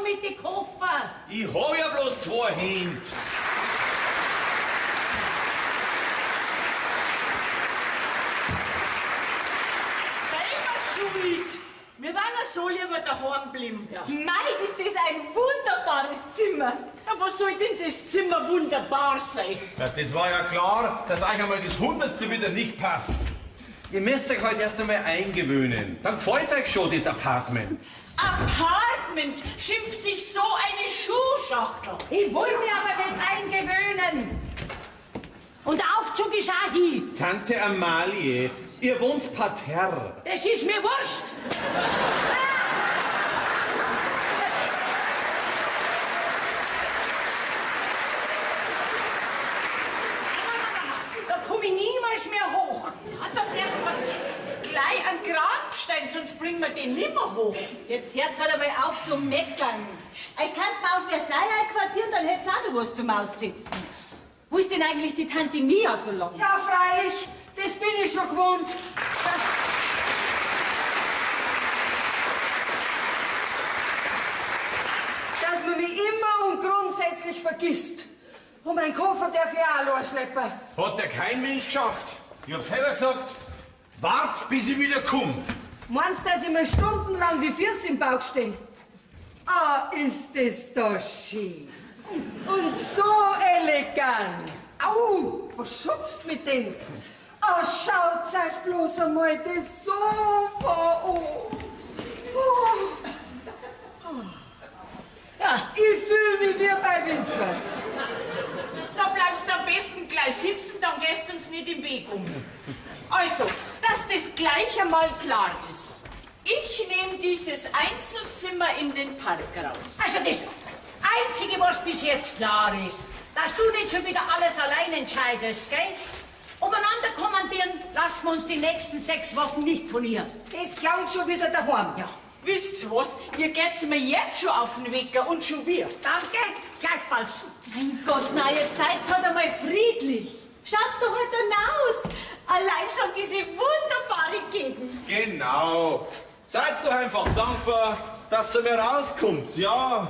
mit den Koffer. Ich hab ja bloß zwei Hände. Selber schuld. Wir waren ja so lieber daheim geblieben. Ja. Mei, ist das ein wunderbares Zimmer. Ja, was soll denn das Zimmer wunderbar sein? Ja, das war ja klar, dass euch einmal das 100. wieder nicht passt. Ihr müsst euch heute erst einmal eingewöhnen. Dann gefällt's euch schon, das Apartment. Apartment schimpft sich so eine Schuhschachtel. Ich will mich aber nicht eingewöhnen. Und der Aufzug ist auch hin. Tante Amalie, ihr wohnt parterre. Das ist mir wurscht. Da komme ich niemals mehr hoch. Ja, da braucht man gleich einen Grabstein, sonst bringen wir den nimmer hoch. Jetzt hört's halt einmal auf zu meckern. Ich könnte mal auf Versailles einquartieren, dann hätt's auch noch was zum Aussitzen. Wo ist denn eigentlich die Tante Mia so lang? Ja, freilich, das bin ich schon gewohnt. Dass man mich immer und grundsätzlich vergisst. Und mein Koffer darf ich auch allein schleppen. Hat ja kein Mensch geschafft. Ich hab selber gesagt, wart, bis ich wieder komm. Meinst du, dass ich mir stundenlang die Füße im Bauch stehen? Ah, ist das da schön. Und so elegant. Au, was schubst mit dem? Ah, schaut euch bloß einmal das Sofa an. Oh. Oh. Ja. Ich fühle mich wie bei Winzers. Da bleibst du am besten gleich sitzen, dann gehst du uns nicht im Weg um. Also, dass das gleich einmal klar ist. Ich nehme dieses Einzelzimmer in den Park raus. Also das Einzige, was bis jetzt klar ist, dass du nicht schon wieder alles allein entscheidest, gell? Umeinander kommandieren lassen wir uns die nächsten 6 Wochen nicht von ihr. Das klang schon wieder daheim. Ja. Wisst's was? Ihr geht's mir jetzt schon auf den Wecker und schon wir. Danke, gleichfalls. Mein Gott, na, ihr seid halt einmal friedlich. Schaut's doch heute hinaus. Allein schon diese wunderbare Gegend. Genau. Seid doch einfach dankbar, dass ihr mir rauskommt, ja?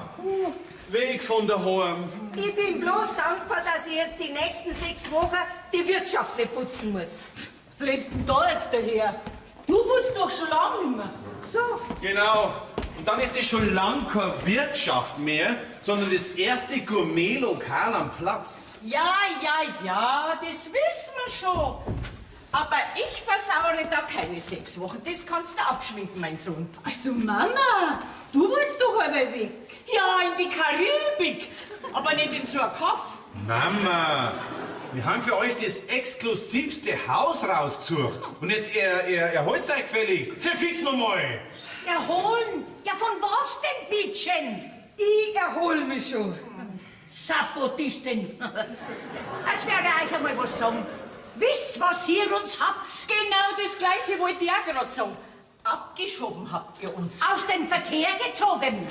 Weg von daheim. Ich bin bloß dankbar, dass ich jetzt die nächsten 6 Wochen die Wirtschaft nicht putzen muss. Was redst denn da jetzt daher? Du putzt doch schon lange nicht mehr. So. Genau. Und dann ist es schon lang keine Wirtschaft mehr, sondern das erste Gourmet-Lokal am Platz. Ja, ja, ja, das wissen wir schon. Aber ich versauere da keine 6 Wochen. Das kannst du abschminken, mein Sohn. Also Mama, du wolltest doch einmal weg. Ja, in die Karibik, aber nicht in so ein Kaff. Mama, wir haben für euch das exklusivste Haus rausgesucht. Und jetzt erholt euch gefälligst. Zerfix noch mal. Erholen? Ja, von was denn, bittchen? Ich erhol mich schon. Sapotistin. Als werde ich euch einmal was sagen. Wisst, was ihr uns habt? Genau das Gleiche wollte ich auch grad sagen. Abgeschoben habt ihr uns. Aus dem Verkehr gezogen.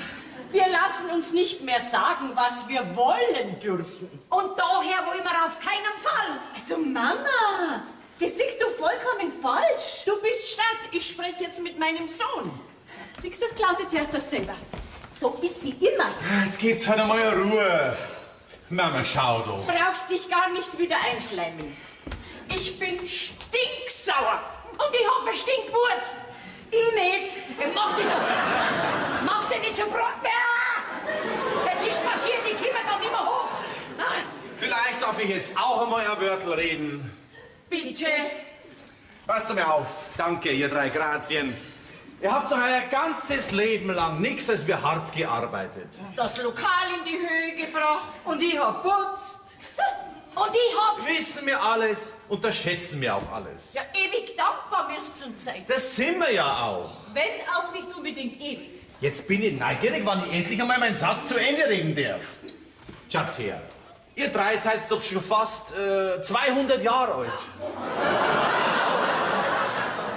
Wir lassen uns nicht mehr sagen, was wir wollen dürfen. Und daher wollen wir auf keinen Fall. Also Mama, das siehst du vollkommen falsch. Du bist stark, ich spreche jetzt mit meinem Sohn. Siehst du das, Klaus, jetzt hörst du das selber. So ist sie immer. Jetzt gibt's halt einmal Ruhe. Mama, schau doch. Brauchst dich gar nicht wieder einschleimen. Ich bin stinksauer. Und ich hab eine Stinkwut. Ich nicht. Mach dich doch. Mach dich nicht zum Brot mehr. Es ist passiert, ich komme da nicht mehr hoch. Vielleicht darf ich jetzt auch einmal ein Wörtel reden. Bitte. Passt mir auf. Danke, ihr drei Grazien. Ihr habt doch euer ganzes Leben lang nichts als wir hart gearbeitet. Das Lokal in die Höhe gebracht. Und ich hab putzt. Und ich hab... Wissen wir alles und das schätzen wir auch alles. Ja, ewig dankbar müsst ihr uns sein. Das sind wir ja auch. Wenn auch nicht unbedingt ewig. Jetzt bin ich neugierig, wann ich endlich einmal meinen Satz zu Ende reden darf. Schaut's her. Ihr drei seid doch schon fast 200 Jahre alt.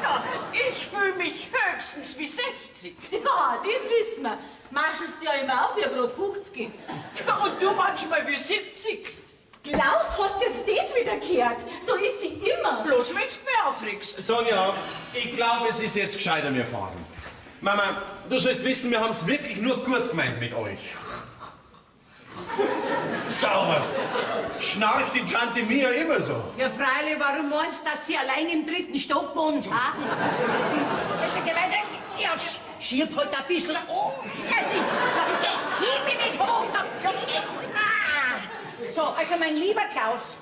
Ja, ich fühle mich höchstens wie 60. Ja, das wissen wir. Marschelst ja immer auf, wie grad 50. Ja, und du manchmal wie 70. Klaus, hast jetzt das wieder gehört? So ist sie immer. Bloß wenn's mir aufregst. Sonja, ich glaub, es ist jetzt gescheiter, wir fahren. Mama, du sollst wissen, wir haben's wirklich nur gut gemeint mit euch. Sauber. Schnarcht die Tante Mia immer so. Ja, freilich, warum meinst du, dass sie allein im dritten Stock wohnt, ha? Jetzt geh weiter. Ja, schieb halt ein bisschen. Oh, ja, sie. Geh mich nicht hoch. Ah. So, also mein lieber Klaus,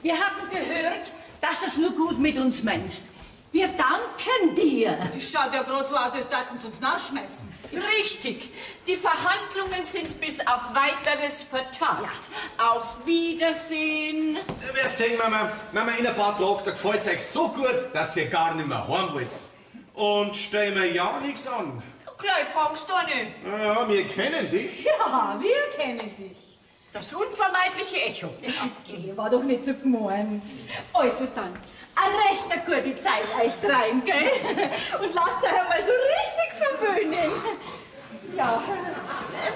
wir haben gehört, dass du es nur gut mit uns meinst. Wir danken dir. Das schaut ja gerade so aus, als würden sie uns nachschmeißen. Richtig. Die Verhandlungen sind bis auf Weiteres vertagt. Ja. Auf Wiedersehen. Du wirst sehen, Mama, Mama, in ein paar Tagen, da gefällt's euch so gut, dass ihr gar nicht mehr heim wollt. Und stell mir ja nichts an. Gleich fangst du an. Ja, wir kennen dich. Ja, wir kennen dich. Das unvermeidliche Echo. Ja, geh, war doch nicht so gemein. Also dann, eine recht gute Zeit euch dreien, gell? Und lasst euch einmal so richtig verwöhnen. Ja,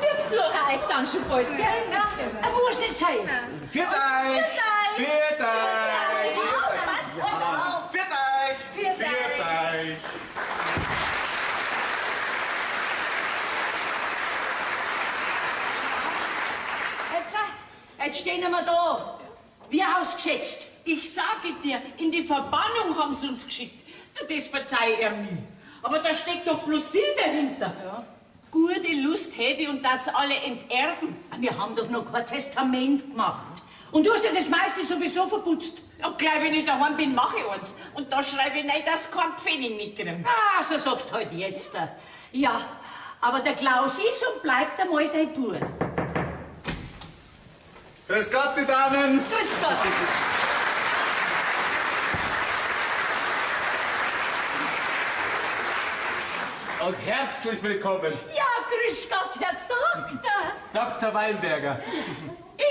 wir besuchen euch dann schon bald, gell? Ja, muss nicht sein. Pfiat euch! Pfiat euch! Pfiat euch! Pfiat euch! Jetzt stehen wir da, wie ausgesetzt. Ich sage dir, in die Verbannung haben sie uns geschickt. Das verzeih ich ihm nie. Aber da steckt doch bloß sie dahinter. Ja. Gute Lust hätte ich und das alle enterben. Wir haben doch noch kein Testament gemacht. Und du hast ja das meiste sowieso verputzt. Und gleich, wenn ich daheim bin, mache ich eins. Und da schreibe ich rein, dass kein Pfennig mitkriegen. Ah, so sagst du halt jetzt. Ja, aber der Klaus ist und bleibt einmal dein Bub. Grüß Gott, die Damen! Grüß Gott! Und herzlich willkommen! Ja, grüß Gott, Herr Doktor! Dr. Weinberger!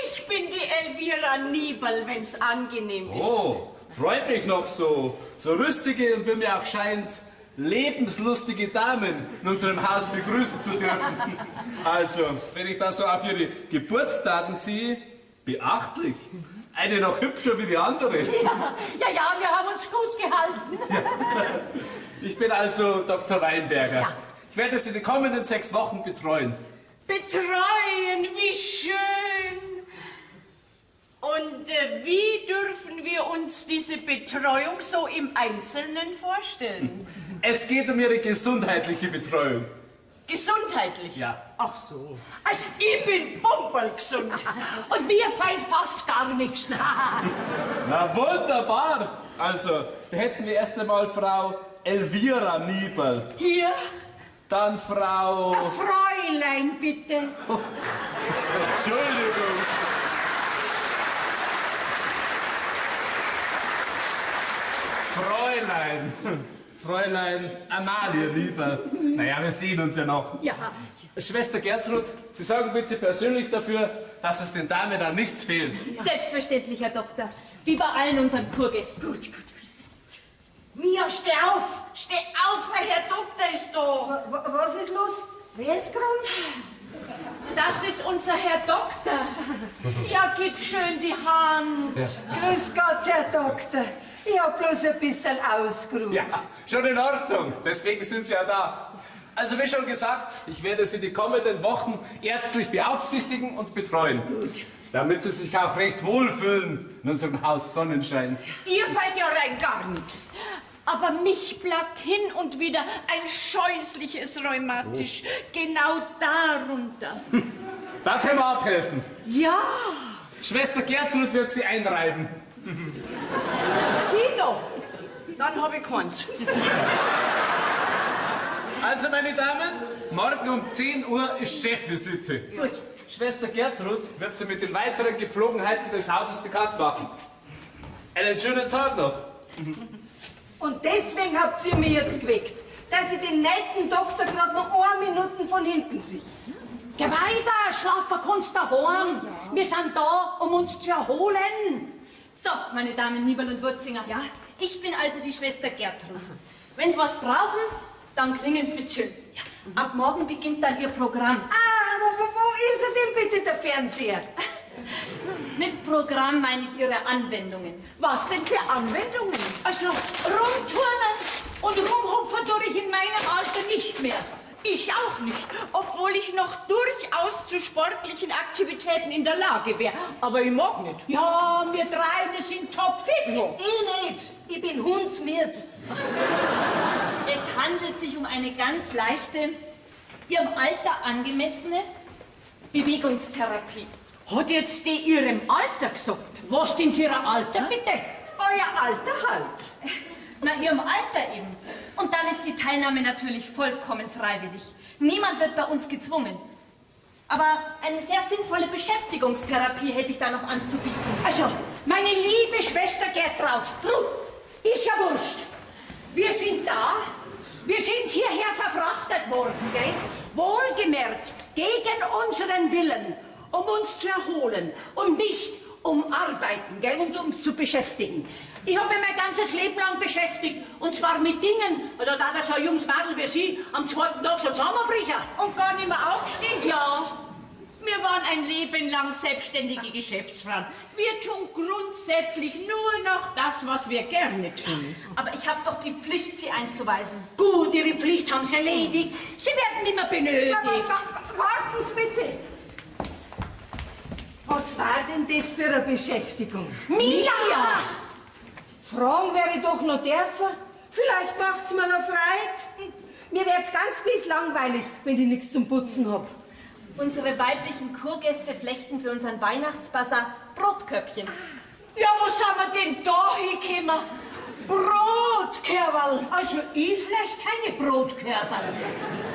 Ich bin die Elvira Nieberl, wenn's angenehm ist. Oh, freut mich noch so. So rüstige und wie mir auch scheint, lebenslustige Damen in unserem Haus begrüßen zu dürfen. Also, wenn ich das so auf Ihre Geburtsdaten sehe, beachtlich. Eine noch hübscher wie die andere. Ja, ja, ja, wir haben uns gut gehalten. Ja. Ich bin also Dr. Weinberger. Ja. Ich werde Sie die kommenden 6 Wochen betreuen. Betreuen, wie schön! Und wie dürfen wir uns diese Betreuung so im Einzelnen vorstellen? Es geht um Ihre gesundheitliche Betreuung. Gesundheitlich? Ja. Ach so. Also ich bin pumperlgesund. Und mir fällt fast gar nichts. Na wunderbar. Also, da hätten wir erst einmal Frau Elvira Nieberl. Hier. Dann Frau... Fräulein, bitte. Oh, Entschuldigung. Fräulein. Fräulein Amalie Nieberl. Naja, wir sehen uns ja noch. Ja. Schwester Gertrud, Sie sorgen bitte persönlich dafür, dass es den Damen an nichts fehlt. Selbstverständlich, Herr Doktor. Wie bei allen unseren Kurgästen. Gut, gut, gut. Mia, steh auf! Steh auf, der Herr Doktor ist da! Was ist los? Wer ist krank? Das ist unser Herr Doktor. Ja, gib schön die Hand. Ja. Grüß Gott, Herr Doktor. Ich hab bloß ein bisschen ausgeruht. Ja, schon in Ordnung. Deswegen sind Sie ja da. Also wie schon gesagt, ich werde Sie die kommenden Wochen ärztlich beaufsichtigen und betreuen. Gut. Damit Sie sich auch recht wohlfühlen in unserem Haus Sonnenschein. Ihr fällt ja rein gar nichts. Aber mich plagt hin und wieder ein scheußliches Rheumatisch. Oh. Genau darunter. Da können wir abhelfen. Ja. Schwester Gertrud wird Sie einreiben. Sieh doch. Dann habe ich keins. Also, meine Damen, morgen um 10 Uhr ist Chefvisite. Gut. Schwester Gertrud wird Sie mit den weiteren Gepflogenheiten des Hauses bekannt machen. Einen schönen Tag noch. Und deswegen habt ihr mich jetzt geweckt, dass ich den netten Doktor gerade noch 1 Minute von hinten sehe. Geh weiter, schlafen kannst daheim. Ja. Wir sind da, um uns zu erholen. So, meine Damen Nieberl und Wurzinger. Ja? Ich bin also die Schwester Gertrud. Wenn Sie was brauchen, dann klingeln Sie bitte schön. Ja. Ab morgen beginnt dann Ihr Programm. Ah, wo ist er denn bitte, der Fernseher? Mit Programm meine ich Ihre Anwendungen. Was denn für Anwendungen? Also rumturnen, Und rumhupfen tue ich in meinem Alter nicht mehr. Ich auch nicht, obwohl ich noch durchaus zu sportlichen Aktivitäten in der Lage wäre. Aber ich mag nicht. Ja, wir drei, wir sind topfit. Ja. Ich nicht. Ich bin hundsmiert. Es handelt sich um eine ganz leichte, ihrem Alter angemessene Bewegungstherapie. Hat jetzt die ihrem Alter gesagt? Was denn für ein Alter, bitte? Euer Alter halt. Na, ihrem Alter eben. Und dann ist die Teilnahme natürlich vollkommen freiwillig. Niemand wird bei uns gezwungen. Aber eine sehr sinnvolle Beschäftigungstherapie hätte ich da noch anzubieten. Also, meine liebe Schwester Gertraud, Ruth, ist ja wurscht. Wir sind da, wir sind hierher verfrachtet worden, gell? Wohlgemerkt, gegen unseren Willen, um uns zu erholen und nicht um arbeiten, gell, und uns zu beschäftigen. Ich habe mich mein ganzes Leben lang beschäftigt, und zwar mit Dingen, oder da so ein junges Mädel wie Sie am zweiten Tag schon zusammenbrechen. Und gar nicht mehr aufstehen? Ja. Wir waren ein Leben lang selbstständige Geschäftsfrauen. Wir tun grundsätzlich nur noch das, was wir gerne tun. Aber ich habe doch die Pflicht, Sie einzuweisen. Gut, Ihre Pflicht haben Sie erledigt. Sie werden nicht mehr benötigt. Warten Sie bitte. Was war denn das für eine Beschäftigung? Mia! Fragen wäre ich doch noch dürfen. Vielleicht macht's mir noch Freude. Mir wird's ganz gewiss langweilig, wenn ich nichts zum Putzen hab. Unsere weiblichen Kurgäste flechten für unseren Weihnachtsbasar Brotkörbchen. Ja, wo sind wir denn da hingekommen? Brotkörperl! Also ich flecht keine Brotkörperl.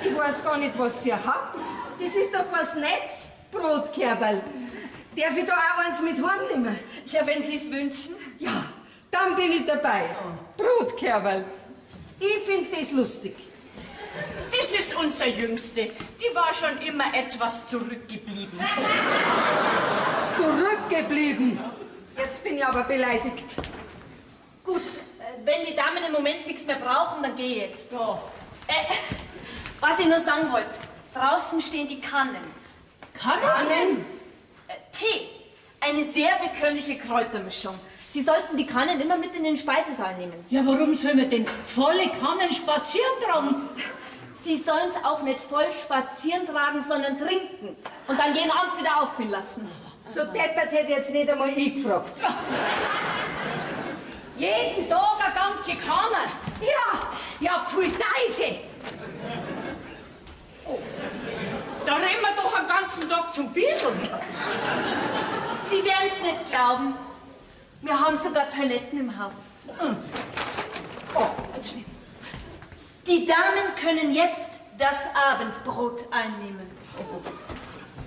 Ich weiß gar nicht, was ihr habt. Das ist doch was Nettes, Brotkörperl. Darf ich da auch eins mit heimnehmen? Ja, wenn Sie's wünschen. Ja, dann bin ich dabei. Brotkörperl. Ich find das lustig. Das ist unser Jüngste. Die war schon immer etwas zurückgeblieben. Zurückgeblieben? Jetzt bin ich aber beleidigt. Gut, wenn die Damen im Moment nichts mehr brauchen, dann geh jetzt. So. Was ich nur sagen wollte, draußen stehen die Kannen. Kannen? Kannen? Tee. Eine sehr bekömmliche Kräutermischung. Sie sollten die Kannen immer mit in den Speisesaal nehmen. Ja, warum sollen wir denn volle Kannen spazieren tragen? Sie sollen's auch nicht voll spazieren tragen, sondern trinken. Und dann jeden Abend wieder auffüllen lassen. So deppert hätte jetzt nicht einmal ich gefragt. Jeden Tag eine ganze Kanne. Ja, ja, pfui Teufel. Oh. Da rennen wir doch den ganzen Tag zum Bieseln. Sie werden's nicht glauben. Wir haben sogar Toiletten im Haus. Oh, ganz schnell. Die Damen können jetzt das Abendbrot einnehmen.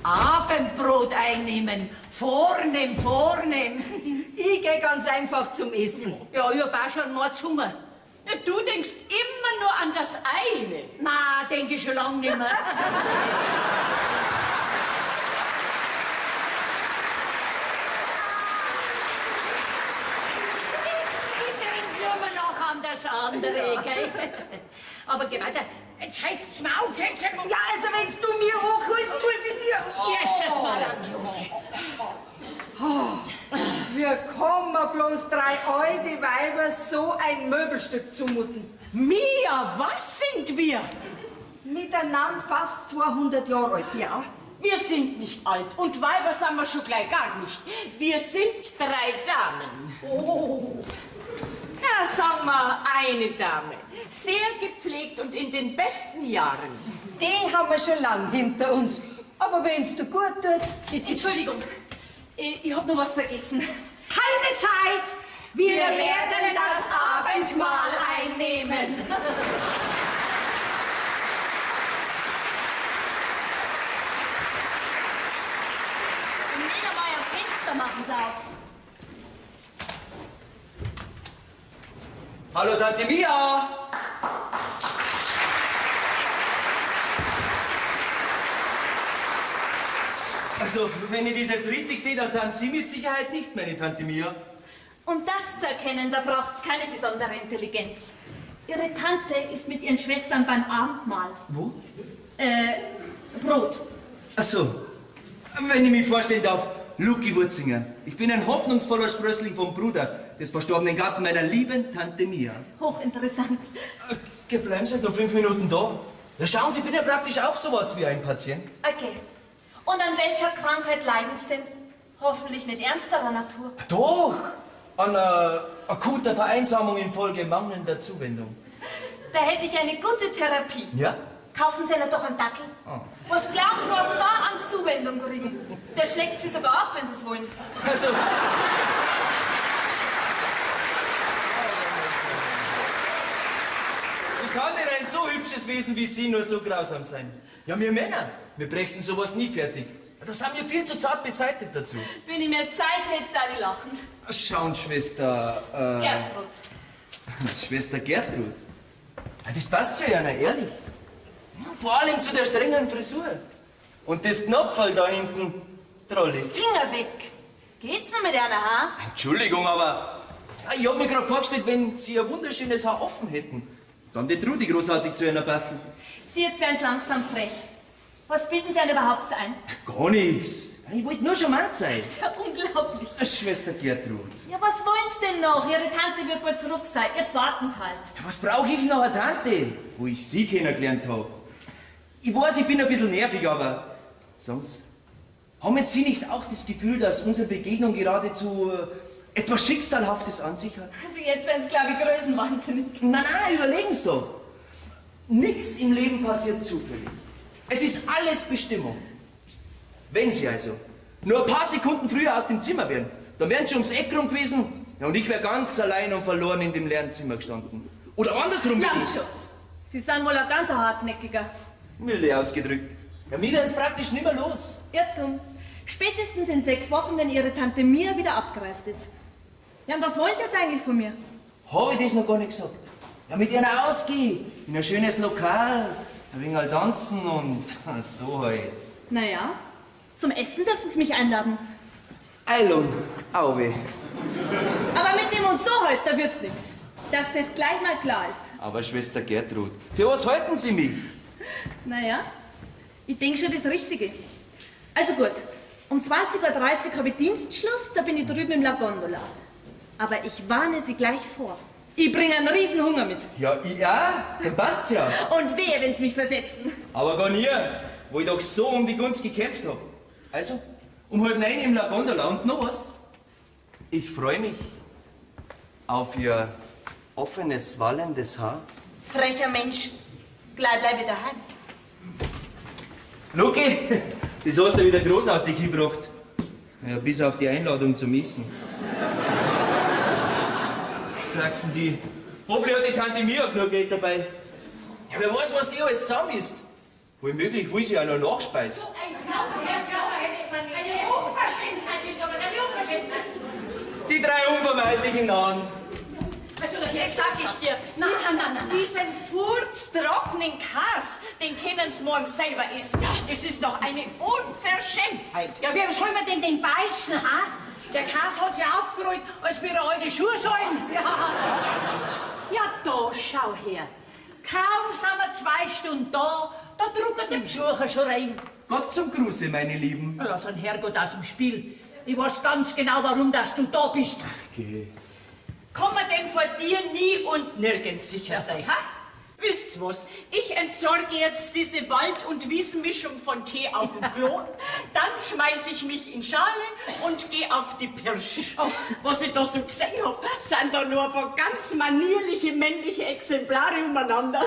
Abendbrot einnehmen? Vornehm, vornehm. Ich geh ganz einfach zum Essen. Ja, ich hab auch schon Mordshunger. Ja, du denkst immer nur an das eine. Na, denk ich schon lange nicht mehr. Ich denk nur mehr noch an das andere, gell? Aber geh weiter. Jetzt helft's mir auf, jetzt. Ja, also wenn's du mir hochholst, helf ich dir. Erstes Mal an, Josef. Oh, wir kommen bloß drei alte Weiber so ein Möbelstück zumuten. Mia, was sind wir? Miteinander fast 200 Jahre alt. Ja. Wir sind nicht alt und Weiber sind wir schon gleich gar nicht. Wir sind drei Damen. Oh. Na, sagen wir eine Dame. Sehr gepflegt und in den besten Jahren. Die haben wir schon lang hinter uns. Aber wenn's dir gut tut... Entschuldigung, ich hab noch was vergessen. Keine Zeit! Wir werden das Abendmahl einnehmen. Und nicht einmal ein Fenster machen Sie auf. Hallo Tante Mia! Also, wenn ich das jetzt richtig sehe, dann sind Sie mit Sicherheit nicht meine Tante Mia. Um das zu erkennen, da braucht's keine besondere Intelligenz. Ihre Tante ist mit ihren Schwestern beim Abendmahl. Wo? Brot. Ach so. Wenn ich mich vorstellen darf, Lucky Wurzinger. Ich bin ein hoffnungsvoller Sprössling vom Bruder, des verstorbenen Gatten meiner lieben Tante Mia. Hochinteressant. Okay, bleiben Sie halt noch 5 Minuten da. Ja, schauen Sie, ich bin ja praktisch auch sowas wie ein Patient. Okay. Und an welcher Krankheit leiden Sie denn? Hoffentlich nicht ernsterer Natur. Doch, an akuter Vereinsamung infolge mangelnder Zuwendung. Da hätte ich eine gute Therapie. Ja? Kaufen Sie einer doch einen Dackel. Oh. Was glauben Sie, was da an Zuwendung kriegen? Der schlägt Sie sogar ab, wenn Sie es wollen. Also... Wie kann denn ein so hübsches Wesen wie Sie nur so grausam sein? Ja, wir Männer, wir brächten sowas nie fertig. Da sind wir viel zu zart beseitigt dazu. Wenn ich mehr Zeit hätte, würde ich lachen. Schauen, Schwester... Gertrud. Schwester Gertrud. Das passt zu Ihnen, ehrlich. Ja, vor allem zu der strengen Frisur. Und das Knopferl da hinten, Trolle. Finger weg! Geht's noch mit einer, ha? Entschuldigung, aber ja, ich hab mir grad vorgestellt, wenn Sie ein wunderschönes Haar offen hätten, dann die Trudi großartig zu Ihnen passen. Sie, jetzt werden's langsam frech. Was bilden Sie einem überhaupt ein? Gar nichts. Ich wollte nur charmant sein. Das ist ja unglaublich. Schwester Gertrud. Ja, was wollen Sie denn noch? Ihre Tante wird bald zurück sein. Jetzt warten Sie halt. Ja, was brauche ich noch eine Tante, wo ich Sie kennengelernt hab? Ich weiß, ich bin ein bisschen nervig, aber sagen Sie, haben jetzt Sie nicht auch das Gefühl, dass unsere Begegnung geradezu etwas Schicksalhaftes an sich hat? Also jetzt werden Sie, glaube ich, größenwahnsinnig. Nein, nein, überlegen Sie doch. Nichts im Leben passiert zufällig. Es ist alles Bestimmung. Wenn Sie also nur ein paar Sekunden früher aus dem Zimmer wären, dann wären Sie schon ums Eck rum gewesen, ja, und ich wäre ganz allein und verloren in dem leeren Zimmer gestanden. Oder andersrum. Ja, schon. Sie sind wohl ein ganz hartnäckiger. Milde ausgedrückt. Ja, mir werden's praktisch nimmer los. Irrtum. Spätestens in 6 Wochen, wenn Ihre Tante Mia wieder abgereist ist. Ja, und was wollen Sie jetzt eigentlich von mir? Hab ich das noch gar nicht gesagt? Ja, mit Ihnen ausgehen, in ein schönes Lokal, ein wenig halt tanzen und so halt. Naja, zum Essen dürfen Sie mich einladen. Eilung, Auwe. Aber mit dem und so halt, da wird's nix. Dass das gleich mal klar ist. Aber Schwester Gertrud, für was halten Sie mich? Naja, ich denk schon das Richtige. Also gut, um 20:30 Uhr habe ich Dienstschluss, da bin ich drüben im La Gondola. Aber ich warne Sie gleich vor. Ich bringe einen Riesenhunger mit. Ja, ja, dann passt's ja. Und wehe, wenn's mich versetzen. Aber gar nie, wo ich doch so um die Gunst gekämpft hab. Also, um 8:30 im La Gondola und noch was. Ich freu mich auf Ihr offenes, wallendes Haar. Frecher Mensch, gleich bleib ich daheim. Luki, das hast du wieder großartig hingebracht. Ja, bis auf die Einladung zum Essen. Sagsen die. Hoffentlich hat die Tante Mia genug Geld dabei. Ja, wer weiß, was die alles zusammen ist. Wohl möglich, will sie ja noch nachspeisen. Eine Unverschämtheit ist aber eine Unverschämtheit. Die 3 unvermeidlichen Nahen. Das sag ich dir. Nein, nein, nein, nein. Diesen furztrockenen Kas, den können Sie morgen selber essen. Das ist doch eine Unverschämtheit. Ja, wie soll man denn den beißen, ha? Der Kas hat sich aufgerollt, als wir alte Schuhe sollen. Ja. Ja, da, schau her. Kaum sind wir 2 Stunden da, da druckt der Besucher schon rein. Gott zum Gruße, meine Lieben. Na, lass den Herrgott aus dem Spiel. Ich weiß ganz genau, warum dass du da bist. Okay. Kann man denn vor dir nie und nirgends sicher sein, ha? Wisst's was? Ich entsorge jetzt diese Wald- und Wiesenmischung von Tee auf dem Klon, dann schmeiß ich mich in Schale und geh auf die Pirsch. Oh. Was ich da so gesehen hab, sind da nur ein paar ganz manierliche männliche Exemplare umeinander.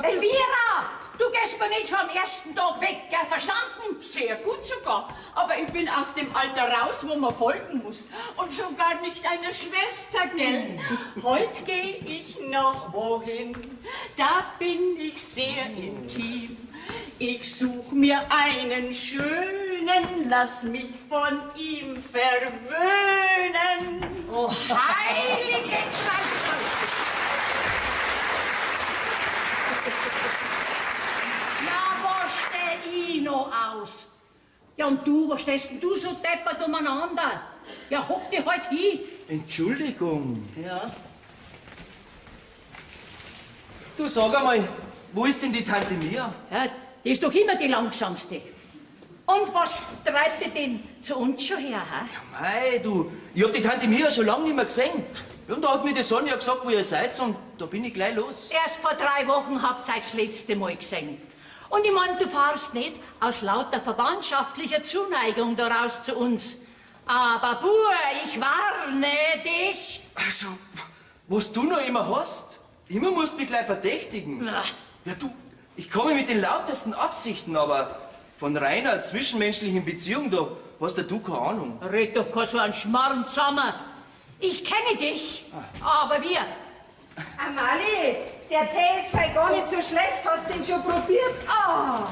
Elvira, du gehst mir nicht schon am ersten Tag weg, gell? Verstanden? Sehr gut sogar. Aber ich bin aus dem Alter raus, wo man folgen muss. Und schon gar nicht einer Schwester, gell? Heut geh ich noch wohin, da bin ich sehr intim. Ich such mir einen schönen, lass mich von ihm verwöhnen. Oh, heilige Krankheit! Ja, was steh ich noch aus? Ja, und du, was stehst denn du so deppert umeinander? Ja, hock dich halt hin. Entschuldigung. Ja. Du, sag einmal, wo ist denn die Tante Mia? Ja, die ist doch immer die langsamste. Und was treibt dich denn zu uns schon her, hä? Ja, mei, du, ich hab die Tante Mia schon lange nicht mehr gesehen. Ja, und da hat mir die Sonja gesagt, wo ihr seid, und da bin ich gleich los. Erst vor 3 Wochen habt ihr euch das letzte Mal gesehen. Und ich mein, du fahrst nicht aus lauter verwandtschaftlicher Zuneigung daraus zu uns. Aber Bur, ich warne dich. Also, was du noch immer hast, immer musst du mich gleich verdächtigen. Na. Ja, du, ich komme mit den lautesten Absichten, aber von reiner zwischenmenschlichen Beziehung, da hast ja du keine Ahnung. Red doch kein so einen Schmarrn zusammen. Ich kenne dich, aber wir. Amalie, der Tee ist fei gar nicht so schlecht. Hast du den schon probiert? Ah,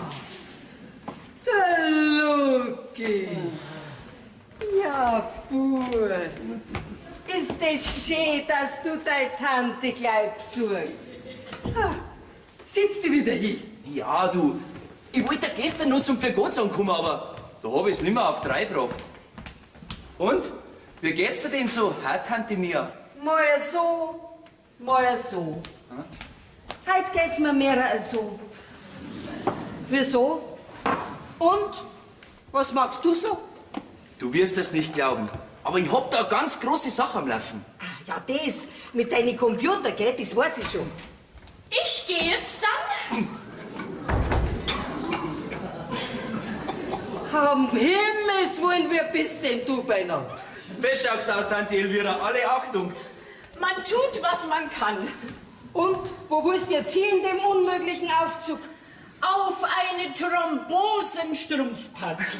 der Luki. Ja, Bub. Ist das schön, dass du deine Tante gleich besuchst. Ah, sitz dich wieder hin. Ja, du. Ich wollte gestern nur zum Vergottsang kommen, aber da hab ich's nimmer auf 3 gebracht. Und? Wie geht's dir denn so, ha, Tante Mia? Mal so, mal so. Hm? Heute geht's mir mehr als so. Wieso? Und? Was magst du so? Du wirst es nicht glauben, aber ich hab da eine ganz große Sache am Laufen. Ah, ja, das mit deinen Computer, gell, das weiß ich schon. Ich geh jetzt dann. Am Himmels Willen, wie bist denn du beieinander? Fest schaust aus, Tante Elvira, alle Achtung. Man tut, was man kann. Und wo willst du jetzt hin in dem unmöglichen Aufzug? Auf eine Thrombosenstrumpfpartie.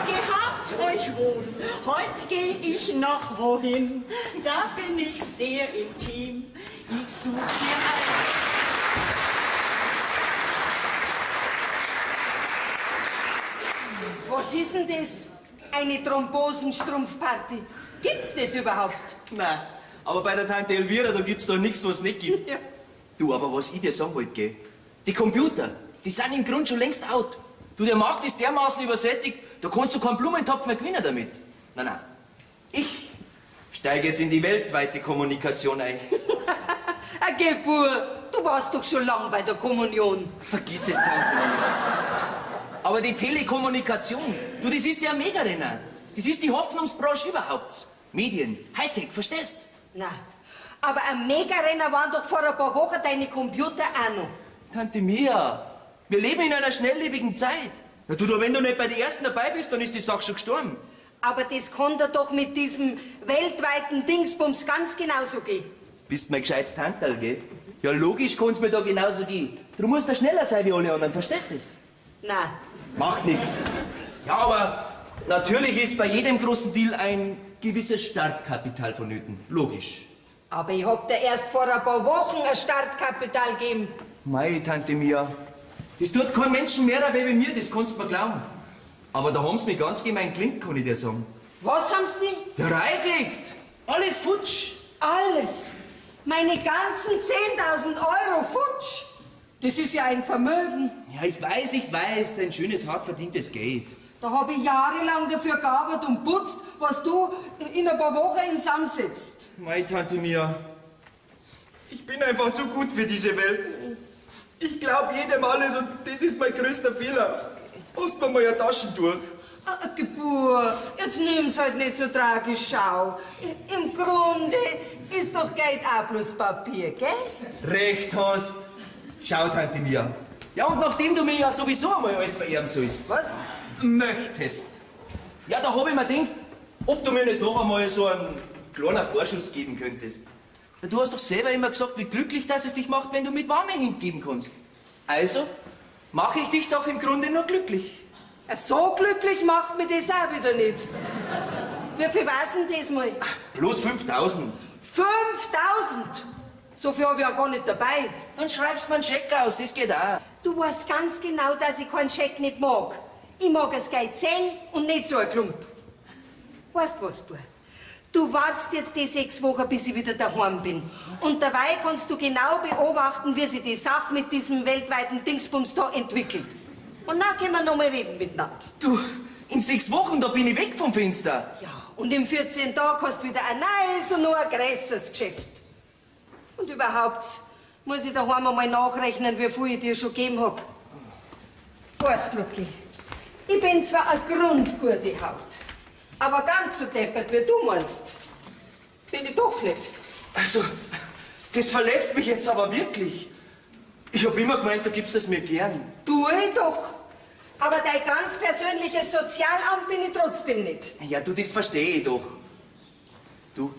Gehabt euch wohl. Heut geh ich noch wohin. Da bin ich sehr intim. Ich such mir ein. Was ist denn das? Eine Thrombosenstrumpfparty. Gibt's das überhaupt? Nein, aber bei der Tante Elvira, da gibt's doch nix, was nicht gibt. Ja. Du, aber was ich dir sagen wollte, gell? Die Computer, die sind im Grunde schon längst out. Du, der Markt ist dermaßen übersättigt, da kannst du keinen Blumentopf mehr gewinnen damit. Nein, nein. Ich steige jetzt in die weltweite Kommunikation ein. Okay, Bub, du warst doch schon lang bei der Kommunion. Vergiss es, Tante. Aber die Telekommunikation, du, das ist der Megarenner. Das ist die Hoffnungsbranche überhaupt. Medien, Hightech, verstehst? Na, aber ein Megarenner waren doch vor ein paar Wochen deine Computer auch noch. Tante Mia, wir leben in einer schnelllebigen Zeit. Na du, da, wenn du nicht bei den Ersten dabei bist, dann ist die Sache schon gestorben. Aber das kann dir doch mit diesem weltweiten Dingsbums ganz genauso gehen. Bist mein gescheites Tanterl, gell? Ja, logisch kann's mir da genauso gehen. Du musst da schneller sein wie alle anderen, verstehst du das? Na. Macht nix. Ja, aber natürlich ist bei jedem großen Deal ein gewisses Startkapital vonnöten. Logisch. Aber ich hab dir erst vor ein paar Wochen ein Startkapital gegeben. Mei, Tante Mia, das tut kein Menschen mehr weh wie mir, das kannst du mir glauben. Aber da haben sie mich ganz gemein gelingt, kann ich dir sagen. Was haben sie? Ja, reingelegt. Alles futsch. Alles? Meine ganzen 10.000 Euro futsch? Das ist ja ein Vermögen. Ja, ich weiß, dein schönes, hart verdientes Geld. Da hab ich jahrelang dafür gearbeitet und putzt, was du in ein paar Wochen in den Sand setzt. Mei, Tante Mia, ich bin einfach zu gut für diese Welt. Ich glaub jedem alles und das ist mein größter Fehler. Hast mir mal ein Taschentuch. Ah, Gebur, jetzt nimm's halt nicht so tragisch, schau. Im Grunde ist doch Geld auch bloß Papier, gell? Recht hast. Schau, Tante Mia. Ja, und nachdem du mir ja sowieso einmal alles vererben sollst, was? Möchtest. Ja, da hab ich mir gedacht, ob du mir nicht noch einmal so einen kleinen Vorschuss geben könntest. Ja, du hast doch selber immer gesagt, wie glücklich dass es dich macht, wenn du mit warme hingeben kannst. Also, mach ich dich doch im Grunde nur glücklich. Ja, so glücklich macht mir das auch wieder nicht. Wie viel war's denn das mal? Ach, bloß 5.000. 5.000? So viel hab ich ja gar nicht dabei. Dann schreibst du mir einen Scheck aus, das geht auch. Du weißt ganz genau, dass ich keinen Scheck nicht mag. Ich mag es Geld sehen und nicht so ein Klump. Weißt was, Bub? Du wartest jetzt die 6 Wochen, bis ich wieder daheim bin. Und dabei kannst du genau beobachten, wie sich die Sache mit diesem weltweiten Dingsbums da entwickelt. Und dann können wir noch mal reden miteinander. Du, in 6 Wochen, da bin ich weg vom Fenster. Ja, und in 14 Tagen hast du wieder ein neues und noch ein größeres Geschäft. Und überhaupt muss ich daheim einmal nachrechnen, wie viel ich dir schon gegeben hab. Weißt, Lucky, ich bin zwar eine grundgute Haut, aber ganz so deppert, wie du meinst, bin ich doch nicht. Also, das verletzt mich jetzt aber wirklich. Ich hab immer gemeint, du gibst es mir gern. Tu ich doch. Aber dein ganz persönliches Sozialamt bin ich trotzdem nicht. Ja, du, das verstehe ich doch. Du,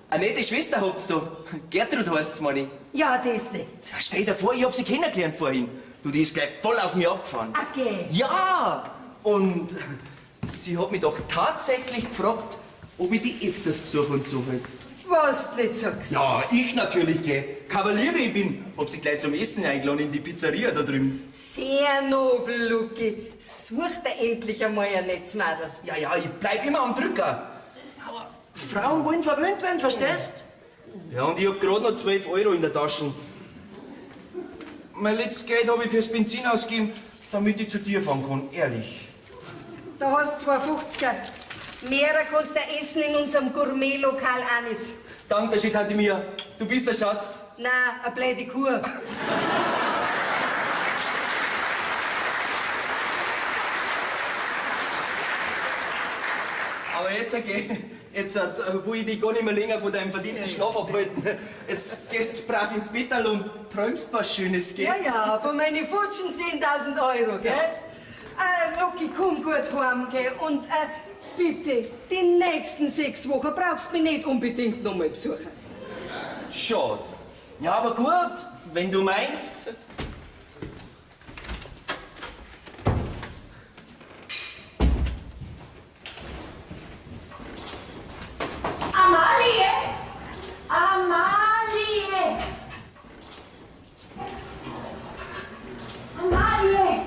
eine nette Schwester habt's da. Gertrud heißt's, meine ich. Ja, die ist nett. Ja, stell dir vor, ich hab sie kennengelernt vorhin. Du, die ist gleich voll auf mich abgefahren. Okay. Ja! Und sie hat mich doch tatsächlich gefragt, ob ich die öfters besuche und so halt. Was du nicht sagst. Ja, ich natürlich, gell. Kavalier, wie ich bin. Hab sie gleich zum Essen eingeladen in die Pizzeria da drüben. Sehr nobel, Lucky. Such dir endlich einmal ein Netzmadel. Ja, ja, ich bleib immer am Drücker. Aber Frauen wollen verwöhnt werden, verstehst? Ja, und ich hab grad noch 12 Euro in der Tasche. Mein letztes Geld hab ich fürs Benzin ausgegeben, damit ich zu dir fahren kann, ehrlich. Da hast du 2,50er. Mehr kostet ein Essen in unserem Gourmet-Lokal auch nicht. Danke, Tante Mia. Du bist der Schatz. Na, eine blöde Kuh. Aber jetzt, okay, jetzt will ich dich gar nicht mehr länger von deinem verdienten Schlaf abhalten. Jetzt gehst du brav ins Bettal und träumst was Schönes, gell? Ja, ja, von meinen Futschen 10.000 Euro, gell? Ja. Lucky, komm gut heim, gell? Und bitte, die nächsten 6 Wochen brauchst du mich nicht unbedingt noch mal besuchen. Schade. Ja, aber gut, wenn du meinst. Amalie! Amalie! Amalie!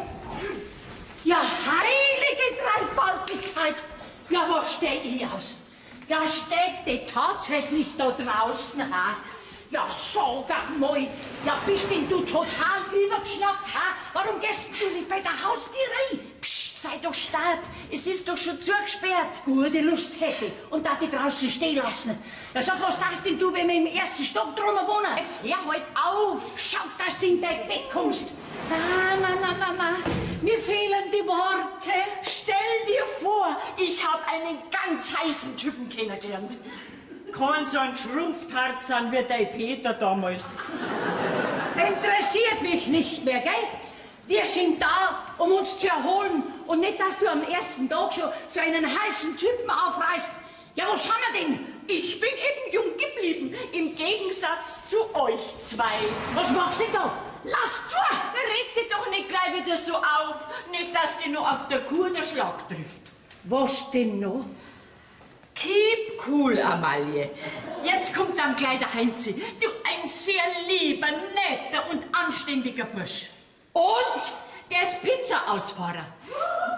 Ja, heilige Dreifaltigkeit! Ja, was steh ich aus? Ja, steht die tatsächlich da draußen, ha? Ja, sag mal, ja, bist denn du total übergeschnappt, ha? Warum gehst du nicht bei der Haustür rein? Psst, sei doch stark, es ist doch schon zugesperrt. Gute Lust hätte und da die draußen stehen lassen. Ja, sag, was darfst denn du, wenn wir im ersten Stock drunter wohnen? Jetzt hör halt auf! Schau, dass du in dein Bett kommst. Na, na, na, na, na, mir fehlen die Worte. Stell dir vor, ich hab einen ganz heißen Typen kennengelernt. Kein so ein Schrumpftarzan wie dein Peter damals. Interessiert mich nicht mehr, gell? Wir sind da, um uns zu erholen und nicht, dass du am ersten Tag schon so einen heißen Typen aufreißt. Ja, was haben wir denn? Ich bin eben jung geblieben, im Gegensatz zu euch zwei. Was machst du denn da? Lass zu! Reg dich doch nicht gleich wieder so auf, nicht, dass dich noch auf der Kur der Schlag trifft. Was denn noch? Keep cool, Amalie. Jetzt kommt dann gleich der Heinzi. Du, ein sehr lieber, netter und anständiger Bursch. Und? Der ist Pizza-Ausfahrer.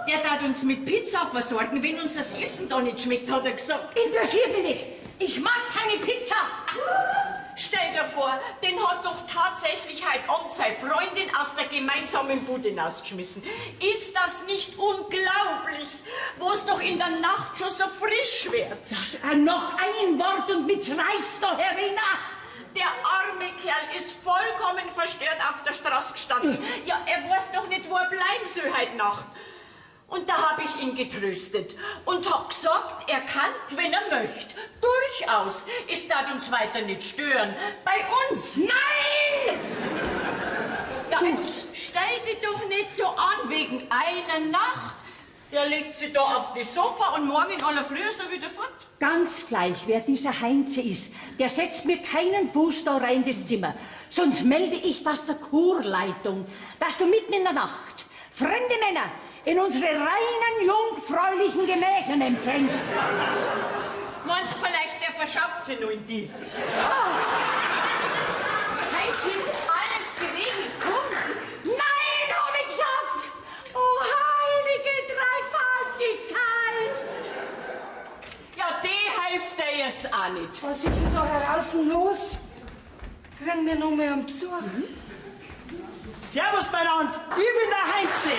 Der darf uns mit Pizza versorgen, wenn uns das Essen da nicht schmeckt, hat er gesagt. Interessiert mich nicht. Ich mag keine Pizza. Stell dir vor, den hat doch tatsächlich heute Abend seine Freundin aus der gemeinsamen Bude hinausgeschmissen. Ist das nicht unglaublich, wo es doch in der Nacht schon so frisch wird? Das, noch ein Wort und mit reißt doch, Herina. Der arme Kerl ist vollkommen verstört auf der Straße gestanden. Ja, er weiß doch nicht, wo er bleiben soll heute Nacht. Und da habe ich ihn getröstet und hab gesagt, er kann, wenn er möchte. Durchaus. Es darf uns weiter nicht stören. Bei uns. Nein! Ja, jetzt stell dich doch nicht so an wegen einer Nacht. Der legt sich da auf das Sofa und morgen in aller Früh ist er wieder fort. Ganz gleich, wer dieser Heinze ist, der setzt mir keinen Fuß da rein ins Zimmer. Sonst melde ich das der Kurleitung, dass du mitten in der Nacht fremde Männer in unsere reinen, jungfräulichen Gemächern empfängst. Meinst du vielleicht, der verschaubt sie nur in die? Ah. Heinzi, alles geregelt, komm! Nein, hab ich gesagt! Oh, heilige Dreifaltigkeit! Ja, die hilft dir jetzt auch nicht. Was ist denn da draußen los? Kriegen wir noch mal einen Besuch? Mhm. Servus beieinander, ich bin der Heinzi.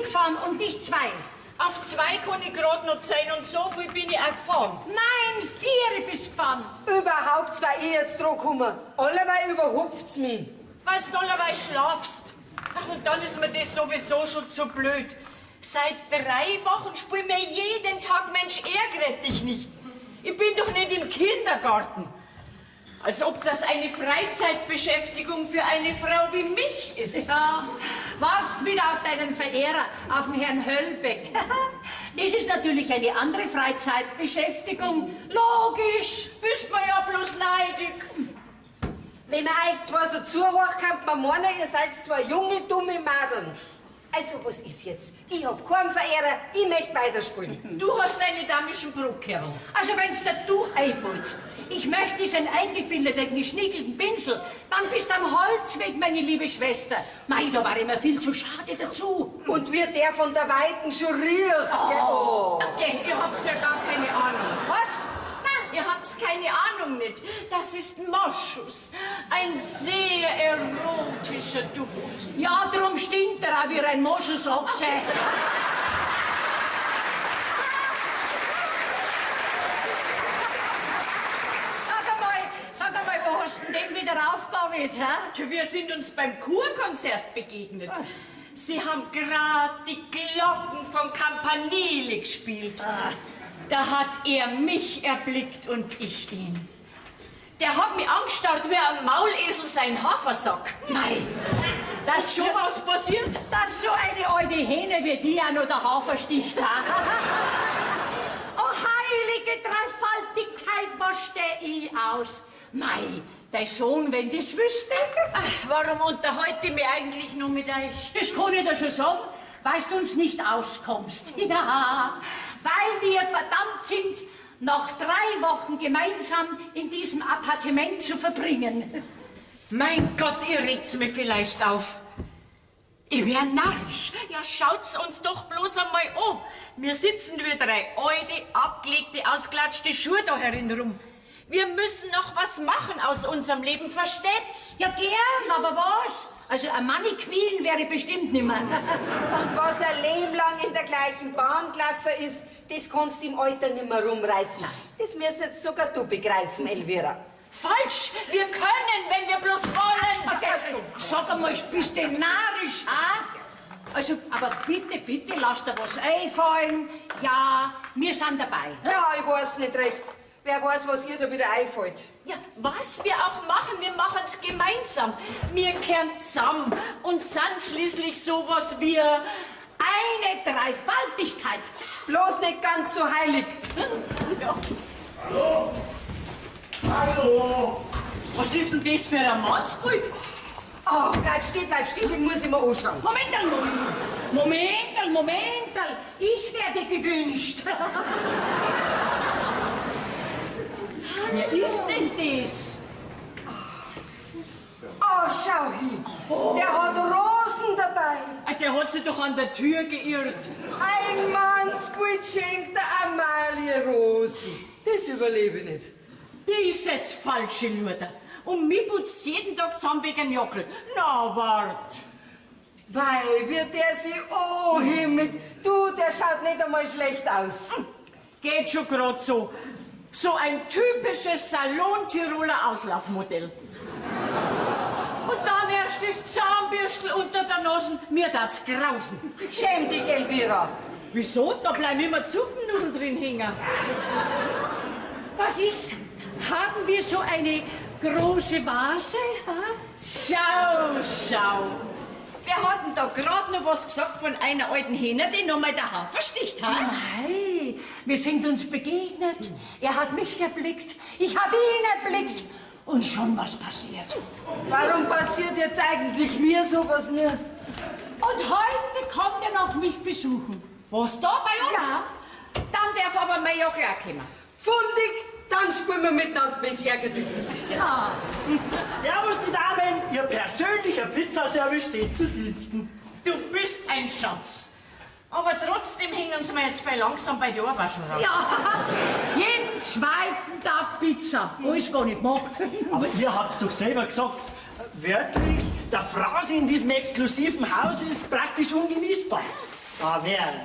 gefahren und nicht 2. Auf 2 kann ich grad noch sein und so viel bin ich auch gefahren. Nein, 4 bist gefahren. Überhaupt war ich jetzt dran gekommen. Allerweil überhupft's mich. Weil's du allerweil schlafst. Ach, und dann ist mir das sowieso schon zu blöd. Seit 3 Wochen spiel mir jeden Tag Mensch, ärgere dich nicht. Ich bin doch nicht im Kindergarten. Als ob das eine Freizeitbeschäftigung für eine Frau wie mich ist. Ja, wartest wieder auf deinen Verehrer, auf den Herrn Höllbeck. Das ist natürlich eine andere Freizeitbeschäftigung. Logisch. Bist mir ja bloß neidig. Wenn man euch zwar so zuhört, kann man meinen, ihr seid zwei junge, dumme Madeln. Also, was ist jetzt? Ich hab keinen Verehrer, ich möchte weiterspielen. Du hast eine damischen Brotkerl. Also, wenn's dir du einputzt, ich möchte diesen eingebildeten, geschniegelten Pinsel, dann bist du am Holzweg, meine liebe Schwester. Mei, da war immer viel zu schade dazu. Und wie der von der Weiten schon riecht, gell? Oh. Okay, ihr habt's ja gar keine Ahnung. Was? Nein, ihr habt's keine Ahnung nicht. Das ist Moschus, ein sehr erotischer Duft. Ja, drum stinkt er auch wie ein Moschusochse. Sag einmal, wo hast du denn den wieder aufgebaut, hä? Wir sind uns beim Kurkonzert begegnet. Sie haben grad die Glocken von Campanile gespielt. Ah. Da hat er mich erblickt und ich ihn. Der hat mich angestarrt wie ein Maulesel sein Hafersack. Mei, dass schon was passiert? Dass so eine alte Hähne wie die auch noch der Hafer sticht. Oh, heilige Dreifaltigkeit, was steh ich aus? Mei, dein Sohn, wenn das wüsste. Ach, warum unterhalte ich mich eigentlich nur mit euch? Das kann ich dir schon sagen, weil du uns nicht auskommst. Ja, weil wir verdammt sind, noch 3 Wochen gemeinsam in diesem Appartement zu verbringen. Mein Gott, ihr regt's mir vielleicht auf. Ich wär narrisch. Ja, schaut's uns doch bloß einmal an. Wir sitzen wie 3 alte, abgelegte, ausklatschte Schuhe da herin rum. Wir müssen noch was machen aus unserem Leben, versteht's? Ja, gern, aber was? Also ein Mannequin wäre bestimmt nimmer. Und was ein Leben lang in der gleichen Bahn gelaufen ist, das kannst du im Alter nimmer rumreißen. Das müsst jetzt sogar du begreifen, Elvira. Falsch! Wir können, wenn wir bloß wollen! Okay, sag einmal, bist du narrisch, ha? Also, aber bitte, bitte, lass dir was einfallen. Ja, wir sind dabei. Ja, ich weiß nicht recht. Wer weiß, was ihr da wieder einfällt. Ja, was wir auch machen, wir machen's gemeinsam. Wir kehren zusammen und sind schließlich sowas wie eine Dreifaltigkeit. Bloß nicht ganz so heilig. Ja. Hallo? Hallo? Was ist denn das für ein Mannsbild? Oh, bleib stehen, den muss ich mir anschauen. Momental, Momental, Momental. Ich werde gewünscht. Wer ist denn das? Oh, schau hin. Der hat Rosen dabei. Ah, der hat sich doch an der Tür geirrt. Ein Mannsbild schenkt der Amalie Rosen. Das überlebe ich nicht. Dieses falsche Luder. Und mich putzt jeden Tag zusammen wegen Jockel. Na, wart. Weil wird der sich oh himmelt. Du, der schaut nicht einmal schlecht aus. Geht schon grad so. So ein typisches Salon-Tiroler Auslaufmodell. Und dann erst das Zahnbürstel unter der Nase. Mir tat's grausen. Schäm dich, Elvira. Wieso? Da bleiben immer Suppennudeln drin hängen. Was ist? Haben wir so eine große Vase? Ha? Schau, schau. Wir hatten da grad noch was gesagt von einer alten Hähne, die noch mal der Hafer sticht, ha? Nein, wir sind uns begegnet. Er hat mich erblickt, ich habe ihn erblickt. Und schon was passiert. Warum passiert jetzt eigentlich mir sowas nicht? Und heute kommt er noch mich besuchen. Was, da bei uns? Ja. Dann darf aber mein Jockel auch kommen. Fundig, dann spielen wir miteinander, Mensch, ärgere dich nicht. Ja. Servus, die Damen! Ihr persönlicher Pizzaservice steht zu Diensten. Du bist ein Schatz. Aber trotzdem hängen sie mir jetzt voll langsam bei der Arbeit schon raus. Ja, jeden zweiten Tag Pizza, wo ich's gar nicht mag. Aber ihr habt's doch selber gesagt, wörtlich, der Phrase in diesem exklusiven Haus ist praktisch ungenießbar. Da wären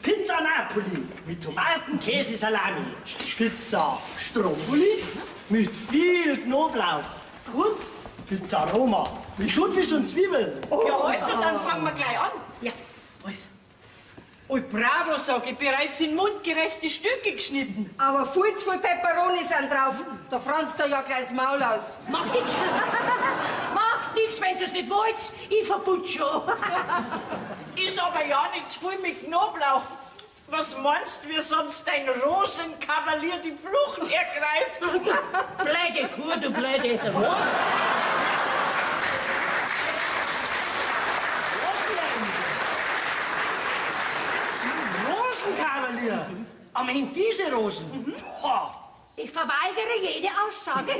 Pizza Napoli mit Tomaten, Käse, Salami. Pizza Stromboli mit viel Knoblauch. Und Pizza Roma mit Thunfisch und Zwiebeln. Ja, also, dann fangen wir gleich an. Ja. Also. Ui, bravo, sag ich, bereits in mundgerechte Stücke geschnitten. Aber viel zu viel Peperoni sind drauf. Da franzt er ja gleich das Maul aus. Macht nichts. Macht nichts, wenn ihr's nicht wollt. Ich verputz schon. Ist aber ja nicht zu viel mit Knoblauch. Was meinst du, wie sonst dein Rosenkavalier die Flucht ergreift? Blöde Kuh, du blöde. Was? Was denn? Rosenkavalier? Am Ende diese Rosen? Boah. Ich verweigere jede Aussage.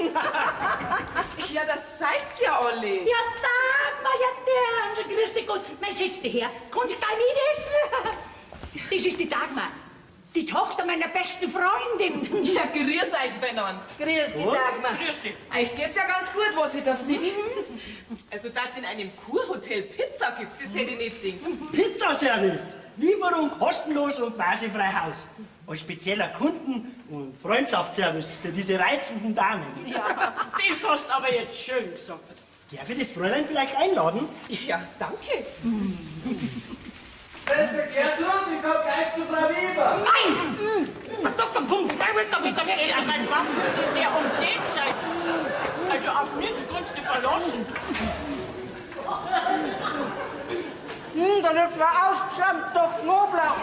Ja, das seid ja alle. Ja, Dagmar, ja, Dirndl, grüß dich Gott. Mein, setz dich her. Kannst du gleich mitessen? Das ist die Dagmar, die Tochter meiner besten Freundin. Ja, grüß euch beieinander. Grüß dich, Dagmar. Grüß dich. Euch geht's ja ganz gut, was ich da sehe. Also, dass in einem Kurhotel Pizza gibt, das hätte ich nicht gedacht. Pizzaservice. Lieferung kostenlos und quasi frei Haus. Als spezieller Kunden- und Freundschaftsservice für diese reizenden Damen. Ja. Das hast du aber jetzt schön gesagt. Darf ich das Fräulein vielleicht einladen? Ja, danke. Schwester Gertrud, ich komm gleich zu Frau Weber. Nein! Ja, seit wann könnte der um die Zeit? Also auf nichts kannst du verlassen. Da wird man ausgeschämt durch Knoblauch.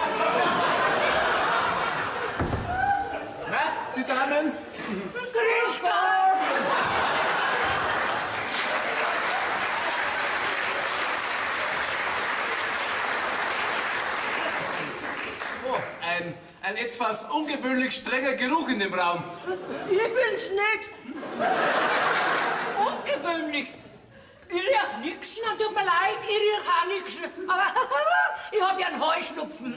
Na, die Damen? Grüß Gott! Oh, ein etwas ungewöhnlich strenger Geruch in dem Raum. Ich bin's nicht. Ungewöhnlich. Ich riech nix. Na, tut mir leid, ich riech auch nix. Aber ich hab ja einen Heuschnupfen.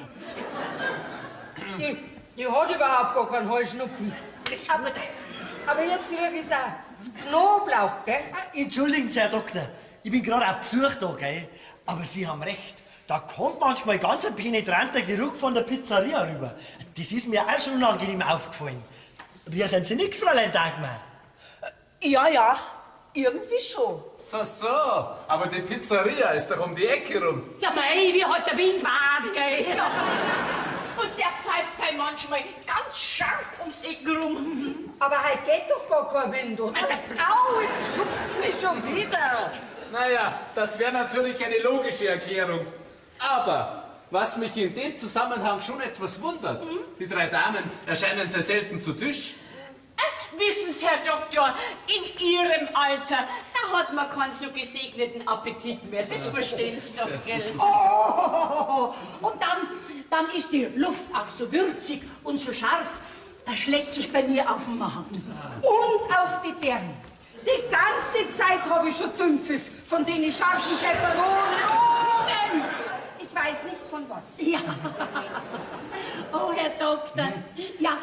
Die hat überhaupt gar keinen Heuschnupfen. Aber jetzt riech ich's auch. Knoblauch, gell? Entschuldigen Sie, Herr Doktor, ich bin gerade auf Besuch da, gell? Aber Sie haben recht. Da kommt manchmal ganz ein penetranter Geruch von der Pizzeria rüber. Das ist mir auch schon unangenehm aufgefallen. Riechen Sie nichts, Fräulein Dagmar? Ja, ja, irgendwie schon. So, so, aber die Pizzeria ist doch um die Ecke rum. Ja, mei, wie hat der Wind weht, gell? Ja. Und der pfeift halt manchmal ganz scharf ums Eck rum. Aber heute geht doch gar kein Wind, oder? Au, jetzt schubst mich schon wieder. Naja, das wäre natürlich eine logische Erklärung. Aber was mich in dem Zusammenhang schon etwas wundert, die drei Damen erscheinen sehr selten zu Tisch. Wissen Sie, Herr Doktor, in Ihrem Alter, da hat man keinen so gesegneten Appetit mehr. Das verstehen Sie doch, gell? Oh, und dann ist die Luft auch so würzig und so scharf, da schlägt sich bei mir auf den Magen. Und auf die Dirn. Die ganze Zeit habe ich schon Dünnpfiff von den scharfen Peperoni. Oh, ich weiß nicht von was. Ja. Oh, Herr Doktor. Ja,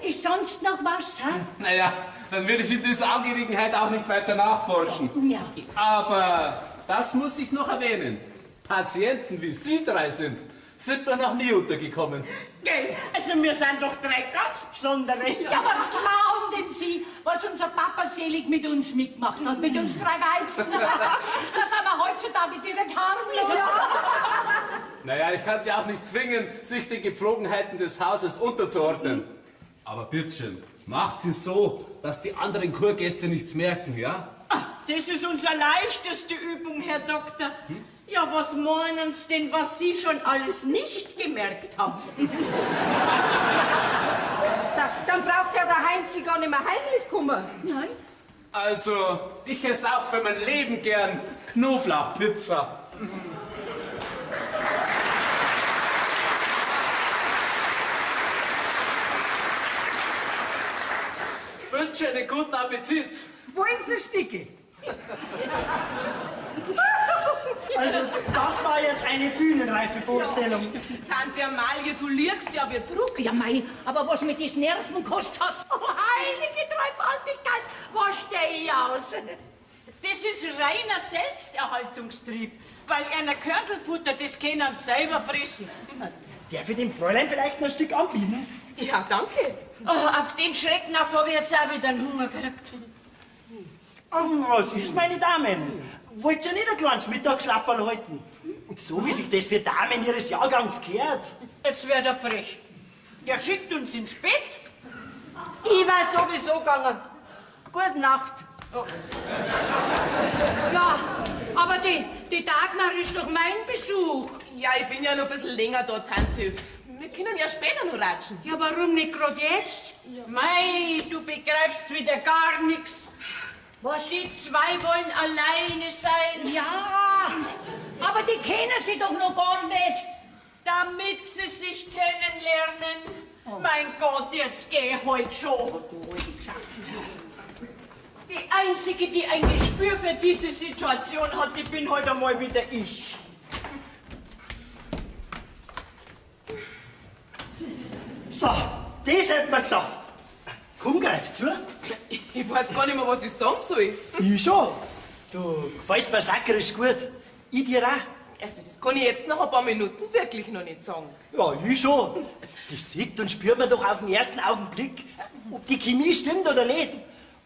ist sonst noch was? Hä? Naja, dann will ich in dieser Angelegenheit auch nicht weiter nachforschen. Ja. Aber das muss ich noch erwähnen. Patienten wie Sie drei sind, sind mir noch nie untergekommen. Gell, also wir sind doch drei ganz besondere. Ja, was glauben denn Sie, was unser Papa selig mit uns mitgemacht hat, mit uns drei Weibsen? Das sind wir heutzutage direkt harmlos. Ja. Naja, ich kann Sie auch nicht zwingen, sich den Gepflogenheiten des Hauses unterzuordnen. Aber bitteschön, macht sie so, dass die anderen Kurgäste nichts merken, ja? Ah, das ist unsere leichteste Übung, Herr Doktor. Hm? Ja, was meinen Sie denn, was Sie schon alles nicht gemerkt haben? Dann braucht ja der Heinzi gar nicht mehr heimlich kommen. Nein. Also, ich esse auch für mein Leben gern Knoblauchpizza. Wünsche einen guten Appetit. Wollen Sie Stickel? Also, das war jetzt eine bühnenreife Vorstellung. Tante Amalie, du liegst ja wie Druck. Ja, mei, aber was mir das Nerven gekostet hat, oh, heilige Dreifaltigkeit, was steh ich aus? Das ist reiner Selbsterhaltungstrieb. Weil einer Körntelfutter, das können sie selber fressen. Darf ich dem Fräulein vielleicht noch ein Stück anbieten? Ja, danke. Oh, auf den Schrecken auf habe ich jetzt auch wieder einen Hunger gekriegt. Und was ist, meine Damen? Wollt ihr nicht ein kleines Mittagsschlaferl halten? Und so wie sich das für Damen ihres Jahrgangs gehört. Jetzt wird er frech. Der schickt uns ins Bett. Ich war sowieso gegangen. Gute Nacht. Ja, aber die Dagmar ist doch mein Besuch. Ja, ich bin ja noch ein bisschen länger da, Tante. Wir können ja später noch ratschen. Ja, warum nicht gerade jetzt? Mei, du begreifst wieder gar nichts. Was? Die zwei wollen alleine sein. Ja, aber die kennen sie doch noch gar nicht. Damit sie sich kennenlernen. Mein Gott, jetzt geh heute schon. Die Einzige, die ein Gespür für diese Situation hat, die bin heute einmal wieder ich. So, das hätten wir geschafft. Komm, greif zu. Ich weiß gar nicht mehr, was ich sagen soll. Ich schon. Du gefällst mir sakrisch gut. Ich dir auch. Also, das kann ich jetzt nach ein paar Minuten wirklich noch nicht sagen. Ja, ich schon. Das sieht und spürt man doch auf den ersten Augenblick, ob die Chemie stimmt oder nicht.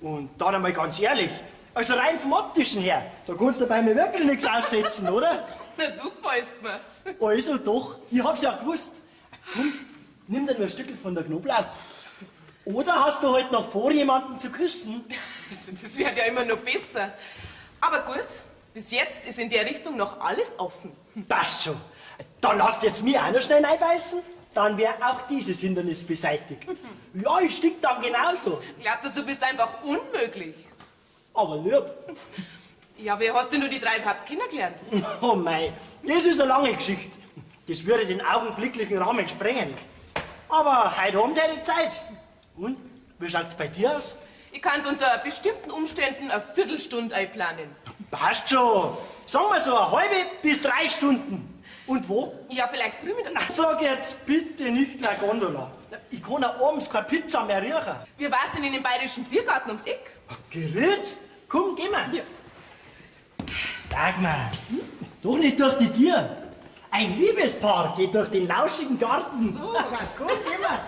Und dann einmal ganz ehrlich, also rein vom Optischen her, da kannst du bei mir wirklich nichts aussetzen, oder? Na, du gefällst mir. Also doch, ich hab's ja gewusst. Komm, nimm dir nur ein Stückel von der Knoblauch. Oder hast du heute noch vor, jemanden zu küssen? Also, das wird ja immer noch besser. Aber gut, bis jetzt ist in der Richtung noch alles offen. Passt schon. Dann lasst jetzt mir auch noch schnell reinbeißen. Dann wäre auch dieses Hindernis beseitigt. Ja, ich stink dann genauso. Glaubst du, du bist einfach unmöglich? Aber lieb. Ja, wie hast denn du die drei überhaupt kennengelernt? Oh mei, das ist eine lange Geschichte. Das würde den augenblicklichen Rahmen sprengen. Aber heute haben wir die Zeit. Und, wie schaut's bei dir aus? Ich kann unter bestimmten Umständen eine Viertelstunde einplanen. Passt schon. Sagen wir so eine halbe bis 3 Stunden. Und wo? Ja, vielleicht drüben in der... Sag jetzt bitte nicht La Gondola. Ich kann auch abends keine Pizza mehr riechen. Wie war's denn in dem bayerischen Biergarten ums Eck? Geritzt? Komm, geh mal. Ja. Dagmar, doch nicht durch die Tür. Ein Liebespaar geht durch den lauschigen Garten. So. Komm, geh mal.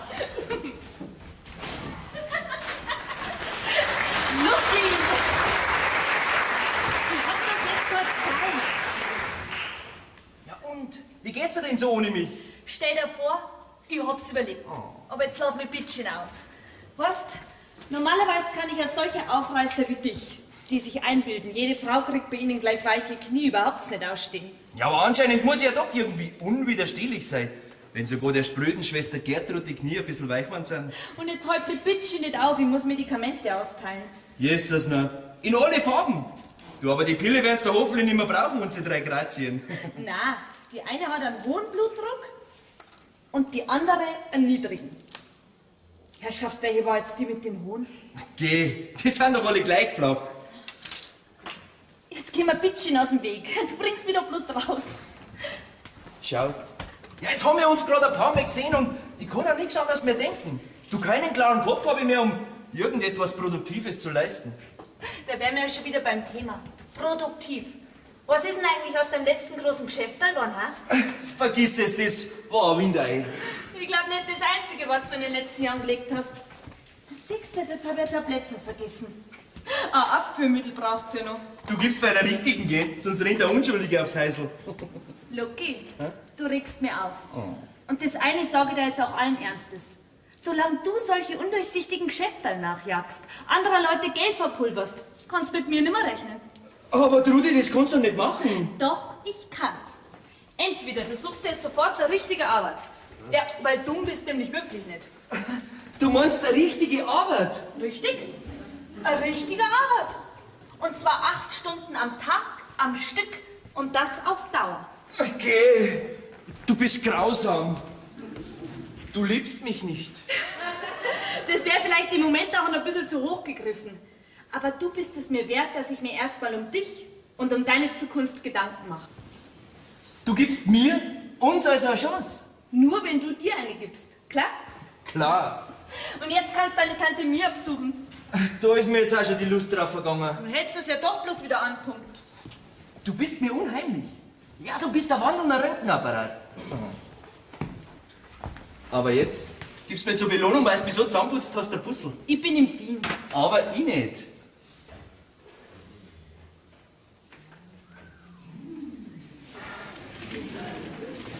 Lucky! Ich hab doch jetzt keine Zeit. Ja und? Wie geht's dir denn so ohne mich? Stell dir vor, ich hab's überlebt. Aber jetzt lass mich bitte aus. Weißt, normalerweise kann ich ja solche Aufreißer wie dich, die sich einbilden, jede Frau kriegt bei ihnen gleich weiche Knie, überhaupt nicht ausstehen. Ja, aber anscheinend muss ich ja doch irgendwie unwiderstehlich sein, wenn sogar der spröden Schwester Gertrud die Knie ein bisschen weich geworden sind. Und jetzt halt mich bitte nicht auf, ich muss Medikamente austeilen. Jesus, na. In alle Farben. Du, aber die Pille wirst du hoffentlich nicht mehr brauchen, unsere drei Grazien. Na, die eine hat einen hohen Blutdruck und die andere einen niedrigen. Herrschaft, welche war jetzt die mit dem hohen? Geh, die sind doch alle gleich flach. Jetzt geh mir bitte aus dem Weg. Du bringst mich doch bloß raus. Schau. Ja, jetzt haben wir uns gerade ein paar Mal gesehen und ich kann an nichts anderes mehr denken. Du, keinen klaren Kopf habe ich mehr, um irgendetwas Produktives zu leisten. Da wären wir ja schon wieder beim Thema. Produktiv. Was ist denn eigentlich aus deinem letzten großen Geschäft geworden, ha? Vergiss es, das war ein Winderei. Ich glaub nicht das Einzige, was du in den letzten Jahren gelegt hast. Siehst du, jetzt hab ich Tabletten vergessen. Ein Abführmittel braucht's ja noch. Du gibst bei der richtigen, gell? Sonst rennt der Unschuldige aufs Häusl. Lucky, du regst mir auf. Und das eine sage ich dir jetzt auch allen Ernstes. Solange du solche undurchsichtigen Geschäfte nachjagst, anderer Leute Geld verpulverst, kannst mit mir nimmer rechnen. Aber Trudi, das kannst du nicht machen. Doch, ich kann. Entweder du suchst dir jetzt sofort eine richtige Arbeit. Ja, weil dumm bist nämlich wirklich nicht. Du meinst eine richtige Arbeit? Richtig? Eine richtige Arbeit. Und zwar 8 Stunden am Tag, am Stück und das auf Dauer. Okay, du bist grausam. Du liebst mich nicht. Das wäre vielleicht im Moment auch noch ein bisschen zu hoch gegriffen. Aber du bist es mir wert, dass ich mir erstmal um dich und um deine Zukunft Gedanken mache. Du gibst mir, uns also eine Chance. Nur wenn du dir eine gibst, klar? Klar. Und jetzt kannst du deine Tante Mia besuchen. Da ist mir jetzt auch schon die Lust drauf vergangen. Du hättest es ja doch bloß wieder anpunkt. Du bist mir unheimlich. Ja, du bist der wandelnder Röntgenapparat. Aber jetzt gibst mir zur Belohnung, weil du mich so zusammenputzt hast, der Puzzle. Ich bin im Dienst. Aber ich nicht.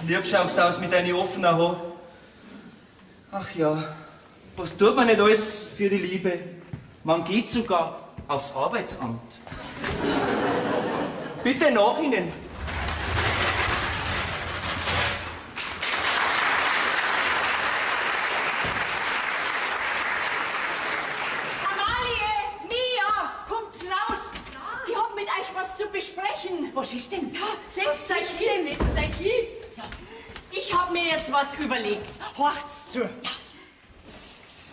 Lieb schaust aus mit deinen offenen Haaren. Ach ja, was tut man nicht alles für die Liebe? Man geht sogar aufs Arbeitsamt. Bitte nach Ihnen. Amalie, Mia, kommt's raus. Ich hab mit euch was zu besprechen. Was ist denn? Ja, setzt euch hin, setzt euch hin. Ja. Ich hab mir jetzt was überlegt. Horcht's zu. Ja.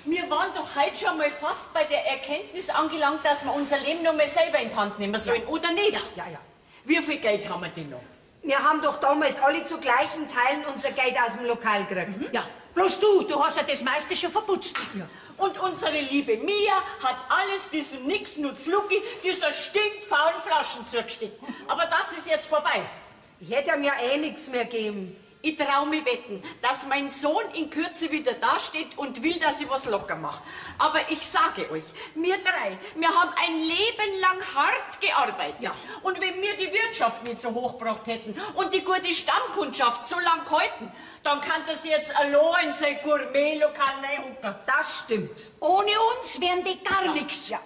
Wir waren doch heute schon mal fast bei der Erkenntnis angelangt, dass wir unser Leben noch mal selber in die Hand nehmen sollen, oder nicht? Ja, ja, ja. Wie viel Geld haben wir denn noch? Wir haben doch damals alle zu gleichen Teilen unser Geld aus dem Lokal gekriegt. Mhm. Ja, bloß du hast ja das meiste schon verputzt. Ja. Und unsere liebe Mia hat alles diesem Nix-Nutz-Lucki, dieser stinkfaulen Flaschen zugesteckt. Aber das ist jetzt vorbei. Ich hätte ihm ja eh nichts mehr gegeben. Ich trau mich wetten, dass mein Sohn in Kürze wieder dasteht und will, dass ich was locker mache. Aber ich sage euch, wir drei, wir haben ein Leben lang hart gearbeitet. Ja. Und wenn wir die Wirtschaft nicht so hochgebracht hätten und die gute Stammkundschaft so lang gehalten, dann kann das jetzt allein in sein Gourmet-Lokal reinhocken. Das stimmt. Ohne uns wären die gar nichts. Ja.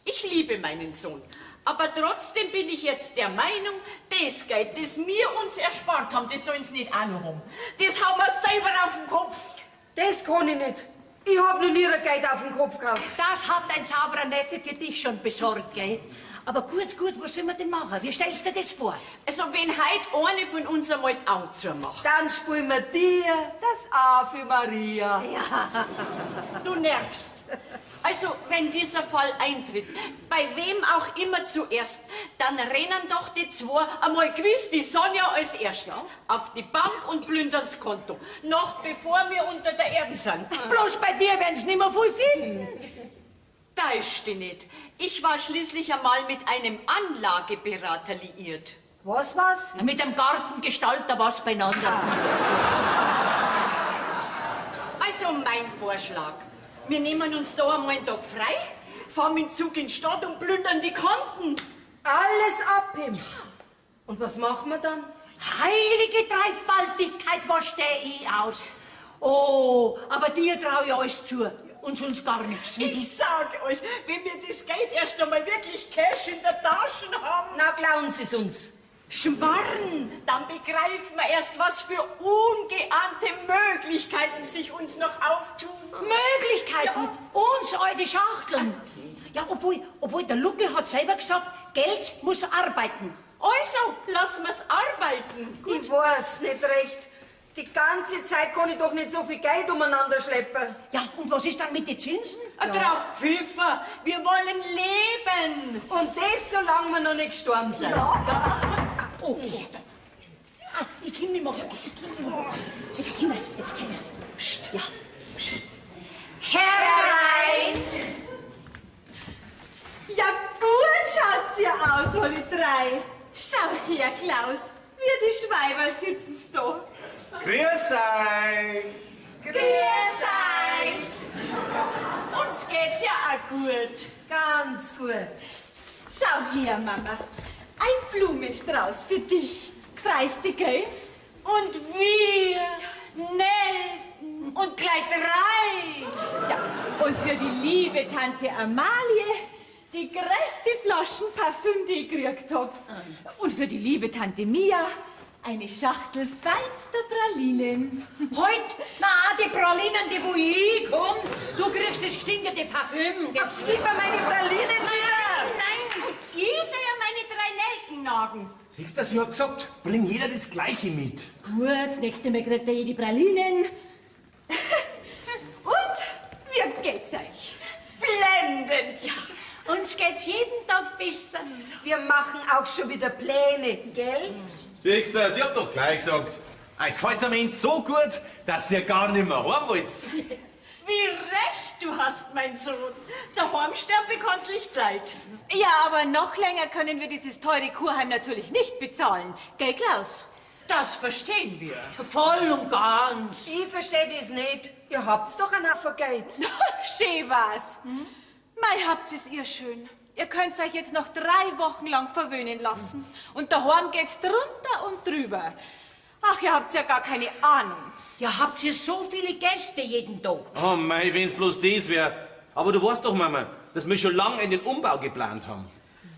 Ich liebe meinen Sohn. Aber trotzdem bin ich jetzt der Meinung, das Geld, das wir uns erspart haben, das sollen sie nicht auch noch haben. Das haben wir selber auf den Kopf. Das kann ich nicht. Ich hab noch nie ein Geld auf den Kopf gehabt. Das hat dein sauberer Neffe für dich schon besorgt, gell? Aber gut, gut, was sollen wir denn machen? Wie stellst du dir das vor? Also, wenn heute eine von uns einmal die Augen zumacht. Dann spielen wir dir das A für Maria. Ja. Du nervst. Also, wenn dieser Fall eintritt, bei wem auch immer zuerst, dann rennen doch die zwei einmal gewiss die Sonja als erstes auf die Bank und plündern das Konto. Noch bevor wir unter der Erde sind. Bloß bei dir werden sie nicht mehr viel finden. Täusch dich nicht. Ich war schließlich einmal mit einem Anlageberater liiert. Was, was? Na, mit einem Gartengestalter war's beieinander. Also mein Vorschlag. Wir nehmen uns da einmal einen Tag frei, fahren mit dem Zug in die Stadt und plündern die Konten. Alles abheben. Und was machen wir dann? Heilige Dreifaltigkeit, was steh ich aus? Oh, aber dir trau ich alles zu und sonst gar nichts. Ich sag euch, wenn wir das Geld erst einmal wirklich Cash in der Tasche haben. Na, klauen Sie's uns. Schmarrn, dann begreifen wir erst, was für ungeahnte Möglichkeiten sich uns noch auftun. Möglichkeiten? Ja. Uns alte Schachteln. Ja, obwohl der Lucke hat selber gesagt, Geld muss arbeiten. Also, lassen wir's arbeiten. Gut. Ich weiß nicht recht. Die ganze Zeit kann ich doch nicht so viel Geld umeinander schleppen. Ja, und was ist dann mit den Zinsen? Ja. Drauf Pfiffer, wir wollen leben. Und das, solange wir noch nicht gestorben sind. Ja. Ja. Oh, ah, ich komm nicht mehr. Ich komm nicht mehr. Jetzt komm es, jetzt komm es. Psst, ja. Psst. Herein! Ja, gut schaut's ja aus, alle drei. Schau her, Klaus. Wir die Schweiberl sitzen's da. Grüß euch! Grüß euch! Uns geht's ja auch gut. Ganz gut. Schau her, Mama. Ein Blumenstrauß für dich. Freust dich, gell? Und wir, Nelken und gleich drei. Ja, und für die liebe Tante Amalie die größte Flaschen Parfüm, die ich gekriegt hab. Und für die liebe Tante Mia eine Schachtel feinster Pralinen. Heut? Na, die Pralinen, die wo ich komm. Du kriegst das stinkende Parfüm. Jetzt gib mir meine Pralinen wieder. Nein, nein. Und ich soll ja meine drei Nelken nagen. Siehst du, ich hab gesagt, bring jeder das Gleiche mit. Gut, das nächste Mal kriegt er jede Pralinen. Und wie geht's euch? Blendend. Ja. Uns geht's jeden Tag besser. Wir machen auch schon wieder Pläne, gell? Siehst du, ich hab doch gleich gesagt, euch gefällt's am Ende so gut, dass ihr gar nicht mehr heim wollt. Wie recht du hast, mein Sohn. Daheim sterben bekanntlich leid. Ja, aber noch länger können wir dieses teure Kurheim natürlich nicht bezahlen. Gell, Klaus? Das verstehen wir. Voll und ganz. Ich versteh das nicht. Ihr habt's doch einen Haufen Geld. Schön war's. Mei, habt es ihr schön. Ihr könnt euch jetzt noch 3 Wochen lang verwöhnen lassen. Und daheim geht's drunter und drüber. Ach, ihr habt ja gar keine Ahnung. Ja, habt ihr so viele Gäste jeden Tag? Oh mei, wenn's bloß das wär. Aber du weißt doch, Mama, dass wir schon lange einen Umbau geplant haben.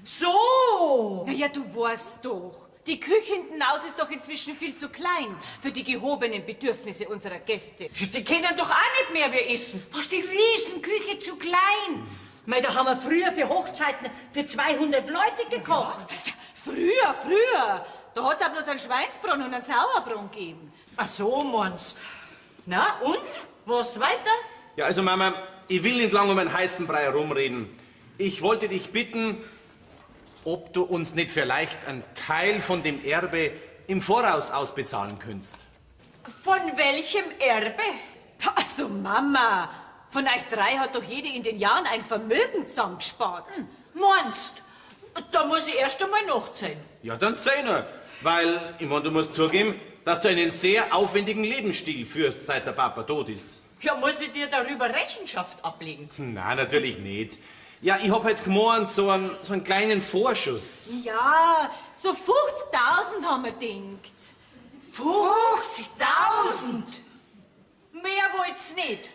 So! Ja, ja, du weißt doch. Die Küche hinten aus ist doch inzwischen viel zu klein für die gehobenen Bedürfnisse unserer Gäste. Die kennen doch auch nicht mehr, wir essen. Was, die Riesenküche zu klein? Mei, da haben wir früher für Hochzeiten für 200 Leute gekocht. Früher, früher. Da hat's auch bloß einen Schweinsbraten und einen Sauerbraten gegeben. Ach so, meinst. Na, und? Was weiter? Ja, also Mama, ich will nicht lange um einen heißen Brei herumreden. Ich wollte dich bitten, ob du uns nicht vielleicht einen Teil von dem Erbe im Voraus ausbezahlen könntest. Von welchem Erbe? Also Mama, von euch drei hat doch jede in den Jahren ein Vermögen zusammengespart. Hm. Meinst? Da muss ich erst einmal nachzählen. Ja, dann zähl nur. Weil, ich mein, du musst zugeben, dass du einen sehr aufwendigen Lebensstil führst, seit der Papa tot ist. Ja, muss ich dir darüber Rechenschaft ablegen? Nein, natürlich nicht. Ja, ich hab halt gemeint, so einen kleinen Vorschuss. Ja, so 50.000 haben wir gedacht. 50.000? Mehr wollt's nicht.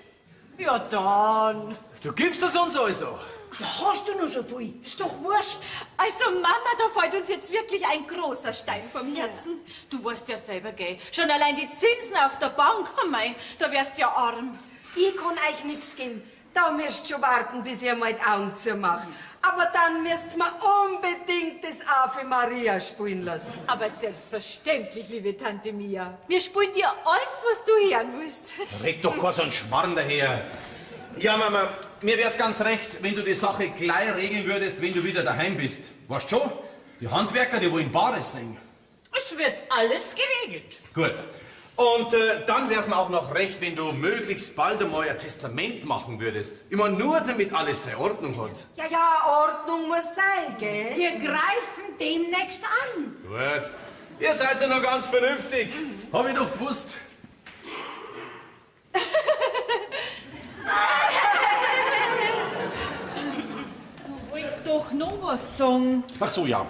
Ja, dann. Du gibst das uns also. Ja, hast du noch so viel? Ist doch wurscht. Also Mama, da fällt uns jetzt wirklich ein großer Stein vom Herzen. Du weißt ja selber, gell? Schon allein die Zinsen auf der Bank, oh mei, da wärst ja arm. Ich kann euch nix geben. Da müsst ihr schon warten, bis ihr mal die Augen zumacht. Aber dann müsst ihr mir unbedingt das Ave Maria spielen lassen. Aber selbstverständlich, liebe Tante Mia. Wir spielen dir alles, was du hören willst. Reg doch kein so einen Schmarrn daher. Ja, Mama, mir wär's ganz recht, wenn du die Sache gleich regeln würdest, wenn du wieder daheim bist. Weißt schon? Die Handwerker, die wollen Bares sehen. Es wird alles geregelt. Gut. Und dann wär's mir auch noch recht, wenn du möglichst bald einmal ein Testament machen würdest. Immer nur, damit alles seine Ordnung hat. Ja, ja, Ordnung muss sein, gell? Wir greifen demnächst an. Gut. Ihr seid ja noch ganz vernünftig. Hab ich doch gewusst. Du wolltest doch noch was sagen. Ach so, ja.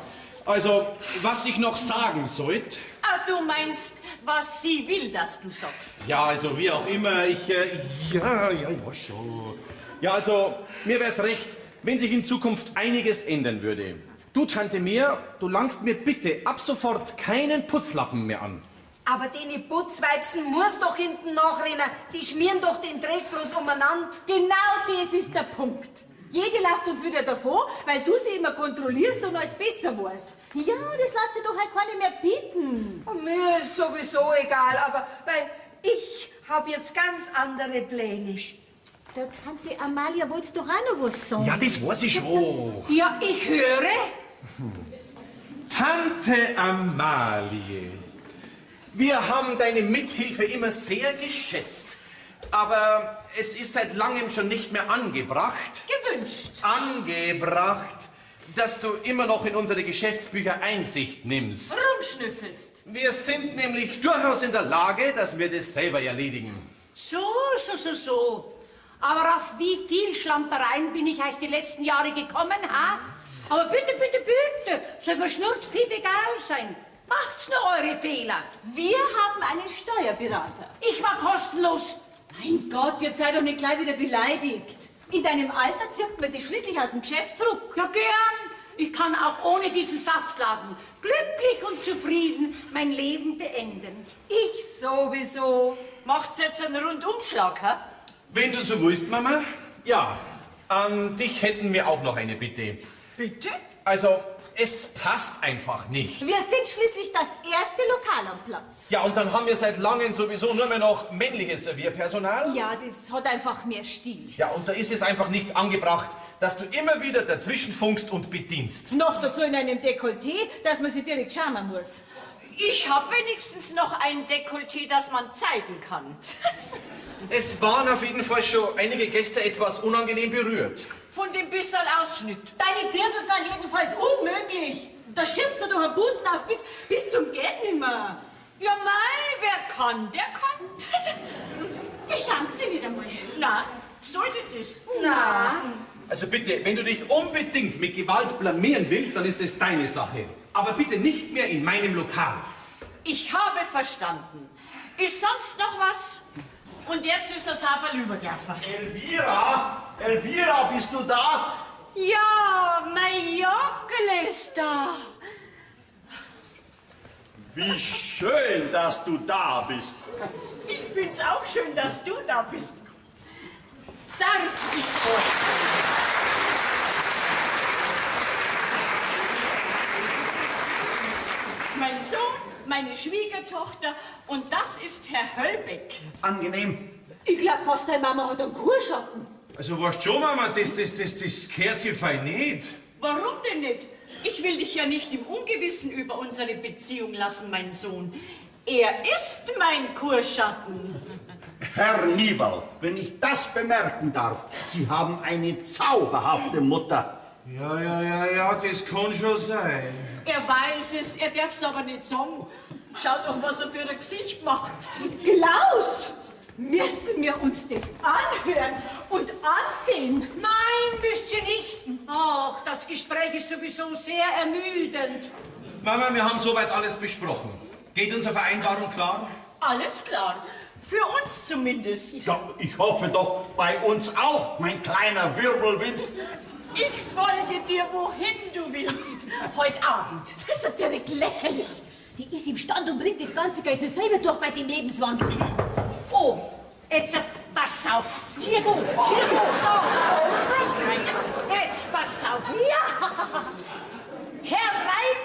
Also, was ich noch sagen sollte... Ah, du meinst, was sie will, dass du sagst. Ja, also wie auch immer, ich... ja, schon. Ja, also, mir wär's recht, wenn sich in Zukunft einiges ändern würde. Du, Tante Mia, du langst mir bitte ab sofort keinen Putzlappen mehr an. Aber dene Putzweibsen muss doch hinten nachrennen. Die schmieren doch den Dreck bloß umeinander. Genau das ist der Punkt. Jede läuft uns wieder davon, weil du sie immer kontrollierst und alles besser weißt. Ja, das lässt sich doch halt keine mehr bieten. Und mir ist sowieso egal, aber weil ich hab jetzt ganz andere Pläne. Der Tante Amalia wollt's doch auch noch was sagen. Ja, das weiß ich schon. Ja, ich höre. Tante Amalie, wir haben deine Mithilfe immer sehr geschätzt. Aber es ist seit langem schon nicht mehr angebracht. Gewünscht. Angebracht, dass du immer noch in unsere Geschäftsbücher Einsicht nimmst. Rumschnüffelst. Wir sind nämlich durchaus in der Lage, dass wir das selber erledigen. So, so, so, so. Aber auf wie viel Schlampereien bin ich euch die letzten Jahre gekommen, ha? Aber bitte, bitte, bitte, soll mir schnurzpiep egal sein. Macht's nur eure Fehler. Wir haben einen Steuerberater. Ich war kostenlos. Mein Gott, jetzt sei doch nicht gleich wieder beleidigt. In deinem Alter zirkt man sich schließlich aus dem Geschäft zurück. Ja, gern. Ich kann auch ohne diesen Saftladen glücklich und zufrieden mein Leben beenden. Ich sowieso. Macht's jetzt einen Rundumschlag, hä? Wenn du so willst, Mama. Ja, an dich hätten wir auch noch eine Bitte. Bitte? Also, es passt einfach nicht. Wir sind schließlich das erste Lokal am Platz. Ja, und dann haben wir seit langem sowieso nur mehr noch männliches Servierpersonal. Ja, das hat einfach mehr Stil. Ja, und da ist es einfach nicht angebracht, dass du immer wieder dazwischen funkst und bedienst. Noch dazu in einem Dekolleté, dass man sich direkt schamen muss. Ich hab wenigstens noch ein Dekolleté, das man zeigen kann. Es waren auf jeden Fall schon einige Gäste etwas unangenehm berührt. Von dem bisschen Ausschnitt. Deine Dirndl sind jedenfalls unmöglich. Da schiebst du doch einen Busen auf bis zum geht nimmer. Ja mei, wer kann, der kann. Die schaut sie nicht einmal. Na, sollte das? Na. Also bitte, wenn du dich unbedingt mit Gewalt blamieren willst, dann ist es deine Sache. Aber bitte nicht mehr in meinem Lokal. Ich habe verstanden. Ist sonst noch was? Und jetzt ist das Haferl übergelaufen. Elvira! Elvira, bist du da? Ja, mein Jockel ist da. Wie schön, dass du da bist. Ich find's auch schön, dass du da bist. Darf ich vorstellen? Mein Sohn, meine Schwiegertochter und das ist Herr Höllbeck. Angenehm. Ich glaub fast, deine Mama hat einen Kurschatten. Also weißt schon, Mama, das gehört sich fein nicht. Warum denn nicht? Ich will dich ja nicht im Ungewissen über unsere Beziehung lassen, mein Sohn. Er ist mein Kurschatten. Herr Nieval, wenn ich das bemerken darf, Sie haben eine zauberhafte Mutter. Ja, ja, ja, ja, das kann schon sein. Er weiß es, er darf's aber nicht sagen. Schau doch, was er für ein Gesicht macht. Klaus! Müssen wir uns das anhören und ansehen? Nein, müsst ihr nicht. Ach, das Gespräch ist sowieso sehr ermüdend. Mama, wir haben soweit alles besprochen. Geht unsere Vereinbarung klar? Alles klar. Für uns zumindest. Ja, ich hoffe doch, bei uns auch, mein kleiner Wirbelwind. Ich folge dir, wohin du willst. Heute Abend. Das ist doch direkt lächerlich. Die ist imstand und bringt das ganze Geld nur selber durch bei dem Lebenswandel. Oh, jetzt passt's auf. Tiergo, Tiergo. Jetzt passt's auf. Ja. Herein.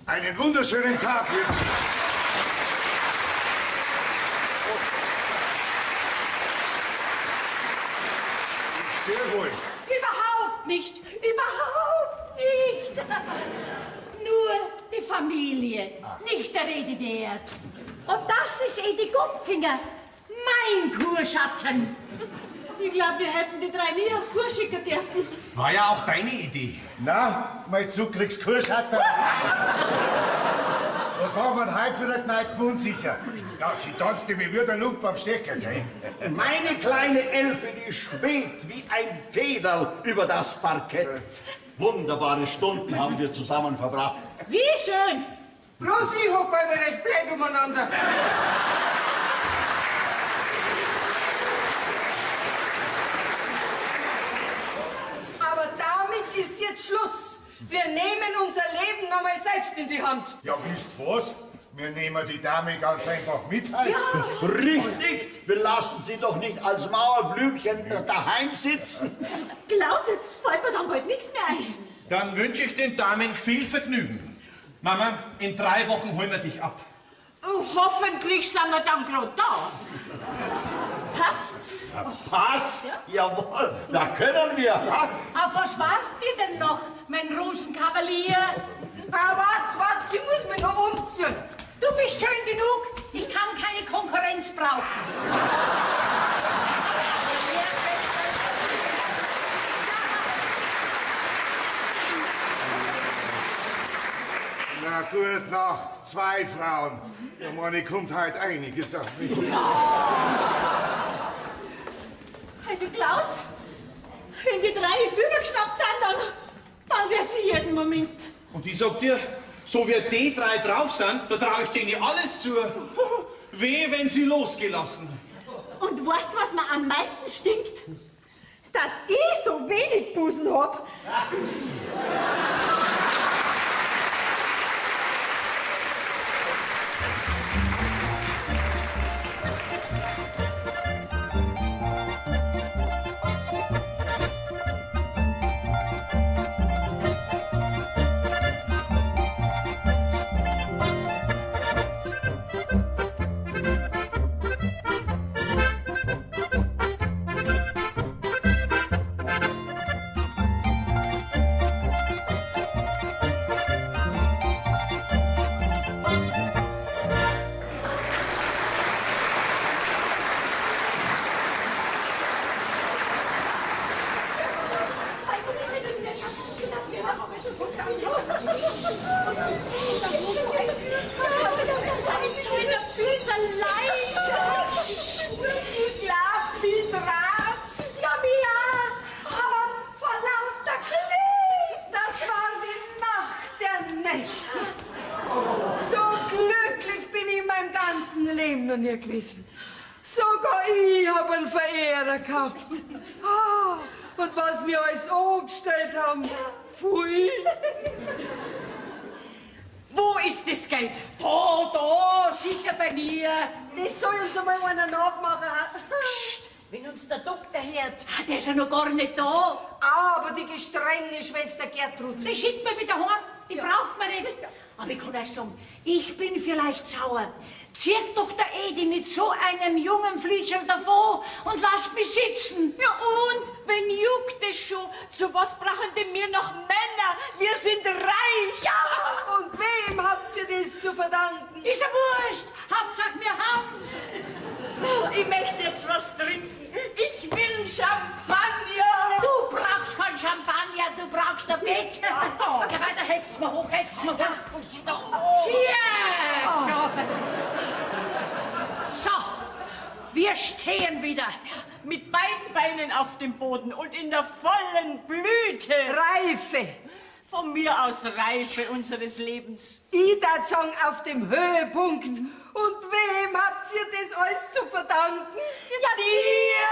Einen wunderschönen Tag wünsche ich. Ich störe wohl. Überhaupt nicht, überhaupt nicht. Nur die Familie, nicht der Rede wert. Und das ist Edi Gumpfinger, mein Kurschatten. Ich glaube, wir hätten die drei nie auf Kur schicken dürfen. War ja auch deine Idee. Na, mein Zug kriegst Kurschatten. Was machen wir denn heute für eine Kneipe unsicher? Ja, sie tanzt mir wie der Lump am Stecker, gell? Meine kleine Elfe, die schwebt wie ein Federl über das Parkett. Wunderbare Stunden haben wir zusammen verbracht. Wie schön! Bloß ich hock immer recht blöd umeinander. Aber damit ist jetzt Schluss. Wir nehmen unser Leben nochmal selbst in die Hand. Ja, wisst was? Wir nehmen die Dame ganz einfach mit heute. Ja. Richtig! Wir lassen sie doch nicht als Mauerblümchen daheim sitzen. Klaus, jetzt fällt mir dann bald nichts mehr ein. Dann wünsche ich den Damen viel Vergnügen. Mama, in 3 Wochen holen wir dich ab. Oh, hoffentlich sind wir dann gerade da. Passt's? Ja, passt? Ja? Jawohl, da können wir. Auf was wartet ihr denn noch, mein Rosenkavalier? Ah, warte, warte, sie muss mich noch umziehen. Du bist schön genug, ich kann keine Konkurrenz brauchen. Na, gute Nacht, 2 Frauen. Ja, meine, kommt heute einiges auf mich. Ja. Also Klaus, wenn die 3 nicht rübergeschnappt sind, dann wird sie jeden Moment. Und ich sag dir, so wie die 3 drauf sind, da trau ich denen alles zu. Weh, wenn sie losgelassen. Und weißt du, was mir am meisten stinkt? Dass ich so wenig Busen hab. mir gewesen. Sogar ich hab einen Verehrer gehabt. Ah, und was wir alles angestellt haben. Pfui. Wo ist das Geld? Da, da, sicher bei mir. Das soll uns einmal einer nachmachen. Psst, wenn uns der Doktor hört. Ah, der ist ja noch gar nicht da. Aber die gestrenge Schwester Gertrud. Die schickt mir wieder heim. Die braucht man nicht. Aber ich kann euch sagen, ich bin vielleicht sauer. Zieht doch der Edi mit so einem jungen Fliegerl davon und lasst mich sitzen. Ja und, wenn juckt es schon, zu was brauchen denn wir noch Männer? Wir sind reich. Ja, und wem habt ihr das zu verdanken? Ist ja wurscht. Hauptsache wir haben's. Ich möchte jetzt was trinken. Ich will Champagner. Du brauchst kein Champagner, du brauchst ein Bett. Ja, weiter, helft's mir hoch, helft's mir hoch. Cheers! So. So, wir stehen wieder. Mit beiden Beinen auf dem Boden und in der vollen Blüte. Reife. Von mir aus Reife unseres Lebens. Ich darf sagen, auf dem Höhepunkt. Und wem habt ihr das alles zu verdanken? Ja, dir!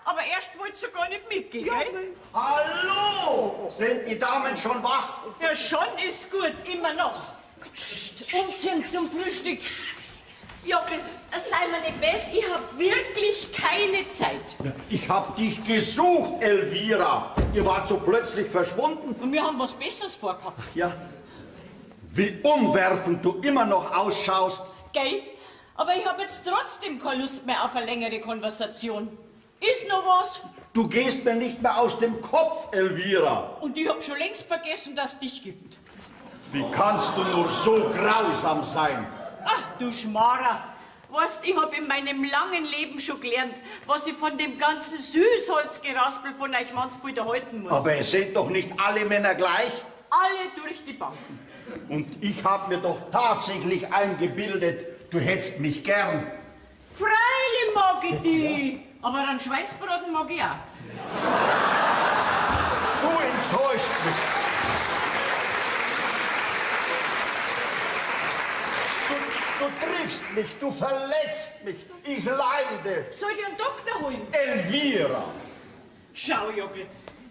Aber erst wollt ihr gar nicht mitgehen, Ja, gell? Hallo! Sind die Damen schon wach? Ja, schon ist gut, immer noch. Psst, umziehen zum Frühstück. Jockel, sei mir nicht böse, ich hab wirklich keine Zeit. Ich hab dich gesucht, Elvira. Ihr wart so plötzlich verschwunden. Und wir haben was Besseres vorgehabt. Ja. Wie umwerfend du immer noch ausschaust. Gell? Aber ich hab jetzt trotzdem keine Lust mehr auf eine längere Konversation. Ist noch was? Du gehst mir nicht mehr aus dem Kopf, Elvira. Und ich hab schon längst vergessen, dass es dich gibt. Wie kannst du nur so grausam sein? Ach, du Schmarer. Weißt, ich hab in meinem langen Leben schon gelernt, was ich von dem ganzen Süßholzgeraspel von euch Mannsbrüder halten muss. Aber es sind doch nicht alle Männer gleich. Alle durch die Bank. Und ich hab mir doch tatsächlich eingebildet, du hättest mich gern. Freilich mag ich die. Aber einen Schweinsbraten mag ich auch. Du enttäuscht mich. Du triffst mich, du verletzt mich, ich leide. Soll ich einen Doktor holen? Elvira! Schau, Jockel,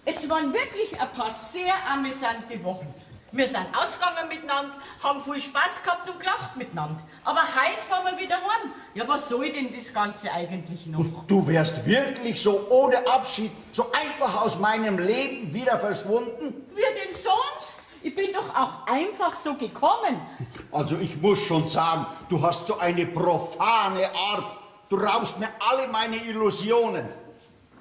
es waren wirklich ein paar sehr amüsante Wochen. Wir sind ausgegangen miteinander, haben viel Spaß gehabt und gelacht miteinander. Aber heute fahren wir wieder heim. Ja, was soll denn das Ganze eigentlich noch? Du wärst wirklich so ohne Abschied, so einfach aus meinem Leben wieder verschwunden? Wie denn sonst? Ich bin doch auch einfach so gekommen. Also ich muss schon sagen, du hast so eine profane Art. Du raubst mir alle meine Illusionen.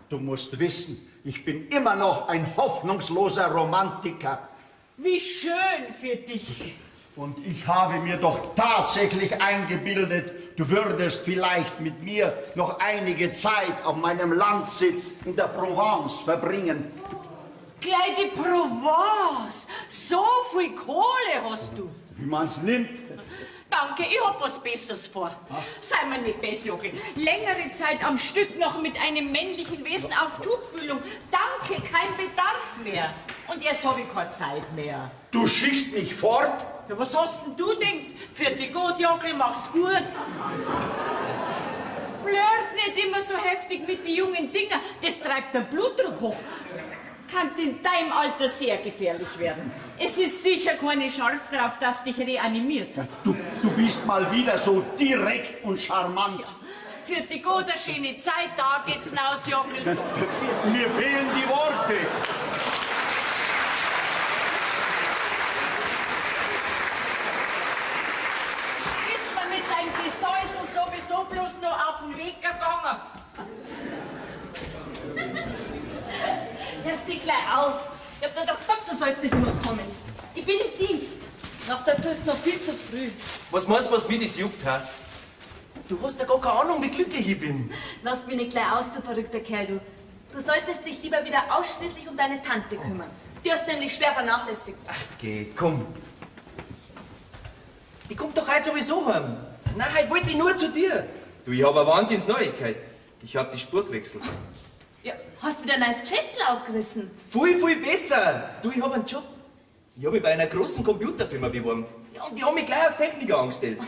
Du musst wissen, ich bin immer noch ein hoffnungsloser Romantiker. Wie schön für dich. Und ich habe mir doch tatsächlich eingebildet, du würdest vielleicht mit mir noch einige Zeit auf meinem Landsitz in der Provence verbringen. Gleich die Provence. So viel Kohle hast du. Wie man's nimmt. Danke, ich hab was Besseres vor. Sei mir nicht besser, Jockel. Längere Zeit am Stück noch mit einem männlichen Wesen auf Tuchfühlung. Danke, kein Bedarf mehr. Und jetzt hab ich keine Zeit mehr. Du schickst mich fort? Ja, was hast denn du denkt? Pfiat gut, Jockel, mach's gut. Flirt nicht immer so heftig mit den jungen Dinger. Das treibt den Blutdruck hoch. Kann in deinem Alter sehr gefährlich werden. Es ist sicher keine Scharf drauf, dass dich reanimiert. Du bist mal wieder so direkt und charmant. Ja. Für die gute, schöne Zeit, da geht's raus, Jockel. So. Mir fehlen die Worte. Ist man mit deinem Gesäusel sowieso bloß noch auf den Weg gegangen? Hörst dich gleich auf. Ich hab dir doch gesagt, du sollst nicht immer kommen. Ich bin im Dienst. Noch dazu ist noch viel zu früh. Was meinst du, was mich das juckt, ha? Du hast ja gar keine Ahnung, wie glücklich ich bin. Lass mich nicht gleich aus, du verrückter Kerl, du. Du solltest dich lieber wieder ausschließlich um deine Tante kümmern. Die hast nämlich schwer vernachlässigt. Ach, geh, komm. Die kommt doch heute sowieso heim. Nein, ich wollte nur zu dir. Du, ich hab eine Wahnsinnsneuigkeit. Ich hab die Spur gewechselt. Ja, hast wieder ein neues Geschäft aufgerissen. Viel, viel besser. Du, ich hab einen Job. Ich hab mich bei einer großen Computerfirma beworben. Ja, und die haben mich gleich als Techniker angestellt.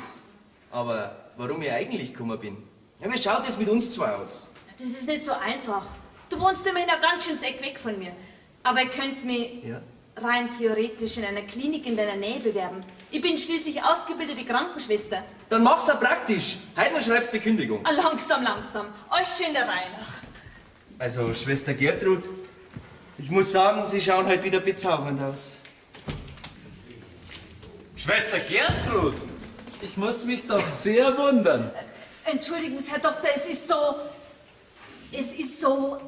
Aber warum ich eigentlich gekommen bin. Ja, wie schaut's jetzt mit uns zwei aus? Das ist nicht so einfach. Du wohnst immerhin ein ganz schönes Eck weg von mir. Aber ich könnte mich rein theoretisch in einer Klinik in deiner Nähe bewerben. Ich bin schließlich ausgebildete Krankenschwester. Dann mach's auch praktisch. Heute noch schreibst du die Kündigung. Ah, langsam, langsam. Alles schön der Reihe nach. Also, Schwester Gertrud, ich muss sagen, Sie schauen heute wieder bezaubernd aus. Schwester Gertrud! Ich muss mich doch sehr wundern. Entschuldigen Sie, Herr Doktor, es ist so... Es ist so...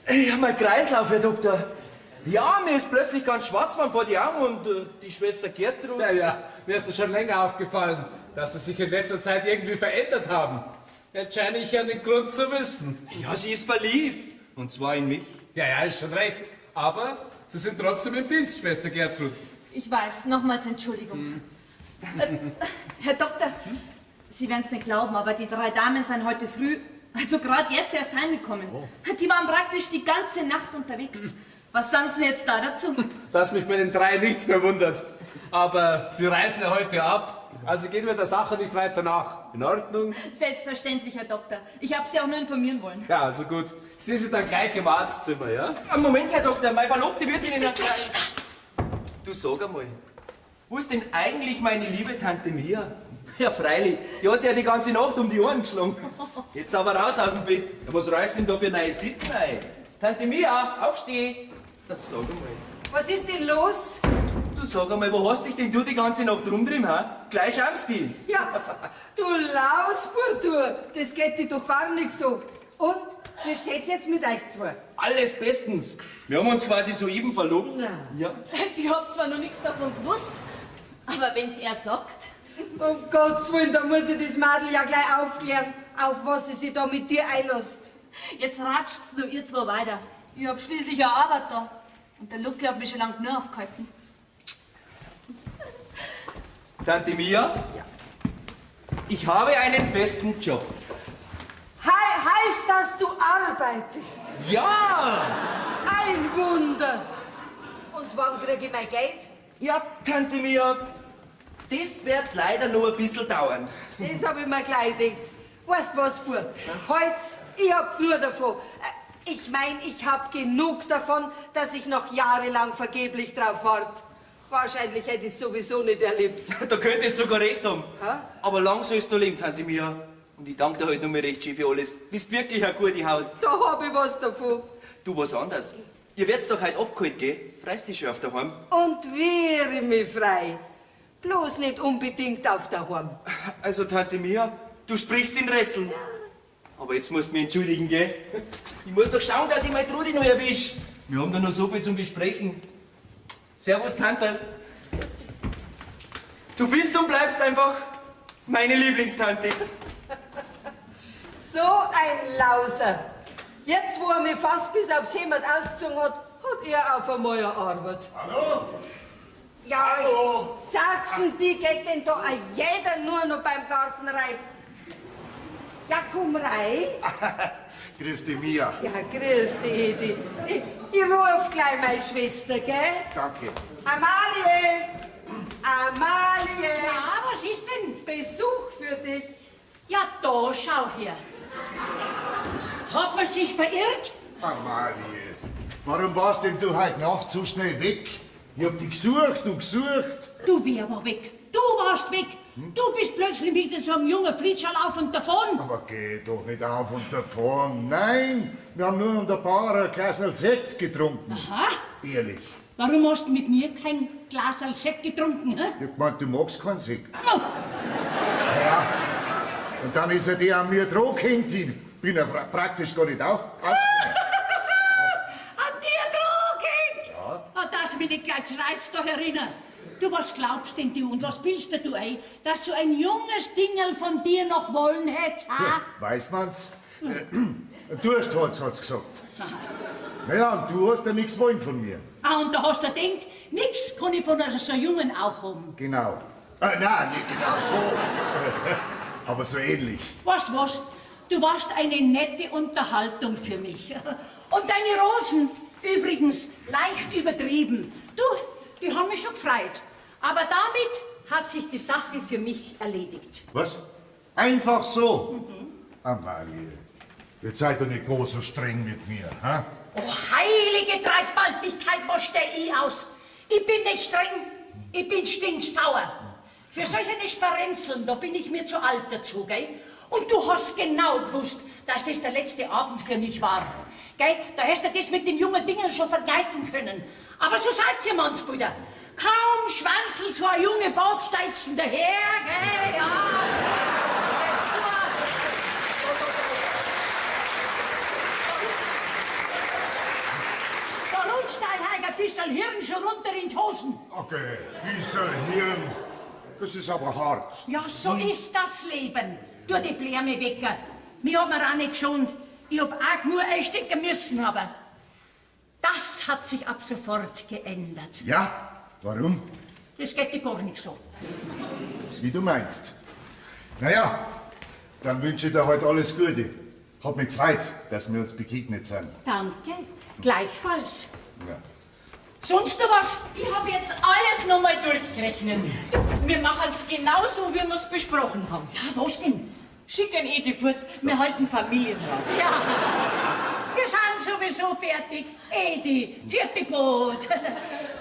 Ja, mein Kreislauf, Herr Doktor. Ja, mir ist plötzlich ganz schwarz geworden vor die Augen und die Schwester Gertrud... Ja, ja, mir ist das schon länger aufgefallen, dass Sie sich in letzter Zeit irgendwie verändert haben. Jetzt scheine ich ja den Grund zu wissen. Ja, sie ist verliebt. Und zwar in mich. Ja, ja, ist schon recht. Aber Sie sind trotzdem im Dienst, Schwester Gertrud. Ich weiß, nochmals Entschuldigung. Herr Doktor, Sie werden es nicht glauben, aber die drei Damen sind heute früh, also gerade jetzt erst heimgekommen. Oh. Die waren praktisch die ganze Nacht unterwegs. Was sagen Sie denn jetzt da dazu? Dass mich bei den drei nichts mehr wundert. Aber Sie reisen ja heute ab, also gehen wir der Sache nicht weiter nach. In Ordnung? Selbstverständlich, Herr Doktor. Ich habe Sie auch nur informieren wollen. Ja, also gut. Ich sehe Sie dann gleich im Arztzimmer, ja? Moment, Herr Doktor, meine Verlobte wird Ihnen erklären. Du sag einmal, wo ist denn eigentlich meine liebe Tante Mia? Ja, freilich, die hat sich ja die ganze Nacht um die Ohren geschlagen. Jetzt aber raus aus dem Bett. Ja, was reißt denn da für neue Sitten ein? Tante Mia, aufsteh! Das sag einmal. Was ist denn los? Du sag einmal, wo hast dich denn du die ganze Nacht rumtrieben, ha? Gleich schamst dich. Ja, du Lausbub, du. Das geht dir doch gar nicht so. Und, wie steht's jetzt mit euch zwei? Alles bestens. Wir haben uns quasi soeben verlobt. Na. Ja. Ich hab zwar noch nichts davon gewusst, aber wenn's er sagt... Um Gottes Willen, da muss ich das Madel ja gleich aufklären, auf was sie sich da mit dir einlässt. Jetzt ratscht's nur ihr zwei weiter. Ich hab schließlich eine Arbeit da. Und der Lucke hat mich schon lange genug aufgehalten. Tante Mia? Ja. Ich habe einen festen Job. Heißt das, du arbeitest? Ja! Ein Wunder! Und wann krieg ich mein Geld? Ja, Tante Mia, das wird leider noch ein bisschen dauern. Das hab ich mir gleich gedacht. Weißt was, Bub? Heut, ich hab nur davon. Ich mein, ich hab genug davon, dass ich noch jahrelang vergeblich drauf wart. Wahrscheinlich hätte ich's sowieso nicht erlebt. Da könntest du sogar recht haben. Ha? Aber lang sollst du noch leben, Tante Mia. Und ich danke dir heute noch mal recht schön für alles. Bist wirklich eine gute Haut. Da hab ich was davon. Du, was anderes. Ihr werd's doch heute abgeholt, gell? Freust dich schon auf daheim? Und wäre mich frei. Bloß nicht unbedingt auf daheim. Also, Tante Mia, du sprichst in Rätseln. Aber jetzt musst du mich entschuldigen, gell? Ich muss doch schauen, dass ich meine Trudi noch erwisch. Wir haben da noch so viel zum Besprechen. Servus, Tante. Du bist und bleibst einfach meine Lieblingstante. So ein Lauser. Jetzt, wo er mich fast bis aufs Hemd ausgezogen hat, hat er auf einmal eine Arbeit. Hallo? Ja, Hallo? Sachsen, die geht denn da auch jeder nur noch beim Garten rein. Ja, komm rein. Grüß dich, Mia. Ja, grüß dich, Edi. Ich ruf gleich meine Schwester, gell? Danke. Amalie! Amalie! Ja, was ist denn? Besuch für dich. Ja, da, schau her. Hat man sich verirrt? Amalie, warum warst denn du heute Nacht so schnell weg? Ich hab dich gesucht und gesucht. Du, wer war weg? Du warst weg. Du bist plötzlich mit so einem jungen Flitscherl auf und davon. Aber geh doch nicht auf und davon. Nein, wir haben nur an der Bar ein Glas Sekt getrunken. Aha. Ehrlich. Warum hast du mit mir kein Glas Sekt getrunken? Hä? Ich hab gemeint, du magst keinen Sekt. No. Ja. Und dann ist er dir an mir dran gehängt. Ich bin ja praktisch gar nicht auf. An dir dran gehängt? Ja. Ah, dass mich nicht gleich reißt da herinnen. Du, was glaubst denn du und was bildest du ein, dass so ein junges Dingerl von dir noch wollen hätt, ha? Ja, weiß man's? Durst hat's gesagt. Naja, und du hast ja nichts wollen von mir. Ah, und da hast du gedacht, nix kann ich von so einem Jungen auch haben. Genau. Nein, nicht genau so. Aber so ähnlich. Was, was? Du warst eine nette Unterhaltung für mich. Und deine Rosen, übrigens, leicht übertrieben. Du, die haben mich schon gefreut. Aber damit hat sich die Sache für mich erledigt. Was? Einfach so. Amalie, jetzt seid doch nicht groß so streng mit mir, ha? Oh, heilige Dreifaltigkeit, was steh ich aus? Ich bin nicht streng, ich bin stinksauer. Für solche Sparenzeln, da bin ich mir zu alt dazu, gell? Und du hast genau gewusst, dass das der letzte Abend für mich war. Gell? Da hättest du das mit den jungen Dingen schon vergleichen können. Aber so seid ihr, Mannsbrüder. Kaum schwanzelt so ein junge Bauchsteizen daher, gell? Ja. Da rutscht halt ein bisschen Hirn schon runter in die Hosen. Okay, bisschen Hirn. Das ist aber hart. Ja, so ist das Leben. Du, die Blärme wecker. Mir hat man auch nicht geschont. Ich hab auch nur einstecken müssen, aber das hat sich ab sofort geändert. Ja? Warum? Das geht dir gar nicht so. Wie du meinst. Naja, dann wünsche ich dir heute alles Gute. Hat mich gefreut, dass wir uns begegnet sind. Danke. Gleichfalls. Ja. Sonst noch was? Ich habe jetzt alles nochmal durchgerechnet. Wir machen's genauso, wie wir's besprochen haben. Ja, was denn? Schicken Edi fort, wir halten Familienrat. Ja, wir sind sowieso fertig. Edi, fertig gut.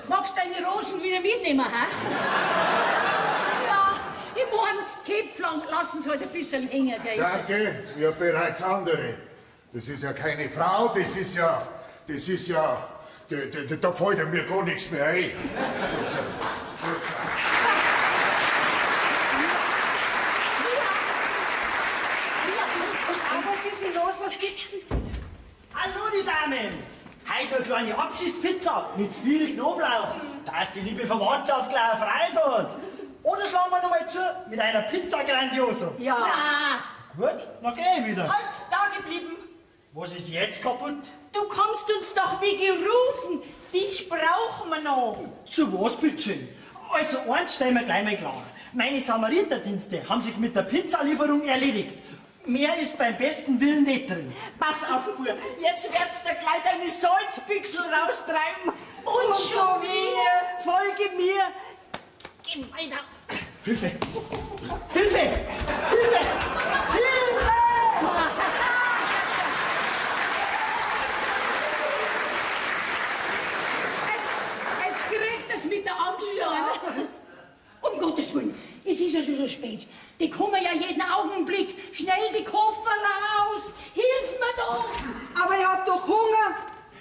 Magst du deine Rosen wieder mitnehmen, hä? Ja, ich mein, Käpflang lassen sie halt ein bisschen hängen, gell? Danke, ich hab bereits andere. Das ist ja keine Frau, das ist ja... Da fällt mir gar nichts mehr ein. Was ist denn los? Was gibt's denn? Hallo, die Damen! Heute eine kleine Abschiedspizza mit viel Knoblauch, dass die liebe Verwandtschaft gleich erfreut hat. Oder schlagen wir noch mal zu mit einer Pizza Grandioso. Ja. Na. Gut, dann geh ich wieder. Halt, da geblieben. Was ist jetzt kaputt? Du kommst uns doch wie gerufen. Dich brauchen wir noch. Zu was, bitteschön? Also eins stellen wir gleich mal klar. Meine Samariterdienste haben sich mit der Pizzalieferung erledigt. Mehr ist beim besten Willen nicht drin. Pass auf, Bub. Jetzt wird's dir gleich deine Salzpixel raustreiben. Und schon wieder. Folge mir. Geh weiter. Hilfe! Hilfe! Hilfe! Hilfe! Jetzt kriegt es mit der Angst an. Um Gottes Willen, es ist ja schon so spät. Die kommen ja jeden Augenblick. Schnell die Koffer raus. Hilf mir doch. Aber ich hab doch Hunger.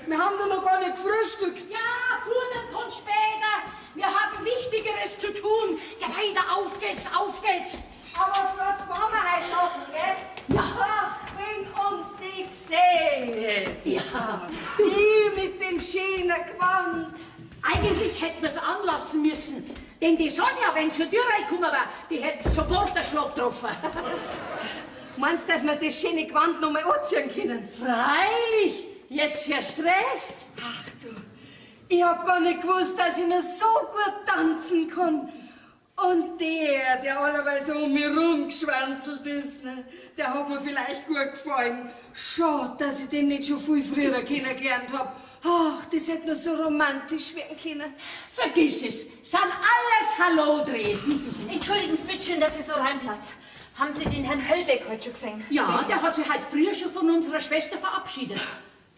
Wir haben doch noch gar nicht gefrühstückt. Ja, Fuhren kommt später. Wir haben Wichtigeres zu tun. Ja, weiter, auf geht's, auf geht's. Aber was machen wir heute noch, gell? Ja. Ach, wenn uns nicht sehen. Ja. Die mit dem schönen Gewand. Eigentlich hätten wir's anlassen müssen. Denn die Sonja, wenn sie zur Tür reingekommen war, die hätte sofort einen Schlag getroffen. Meinst du, dass wir das schöne Gewand noch mal anziehen können? Freilich, jetzt erst recht. Ach du, ich hab gar nicht gewusst, dass ich noch so gut tanzen kann. Und der allerweil so um mich rumgeschwänzelt ist, ne, der hat mir vielleicht gut gefallen. Schade, dass ich den nicht schon viel früher kennengelernt hab. Ach, das hätte noch so romantisch werden können. Vergiss es, sind alles Hallodri. Entschuldigen Sie bitte schön, dass ich so reinplatz. Haben Sie den Herrn Höllbeck heute schon gesehen? Ja, der hat sich heute früher schon von unserer Schwester verabschiedet.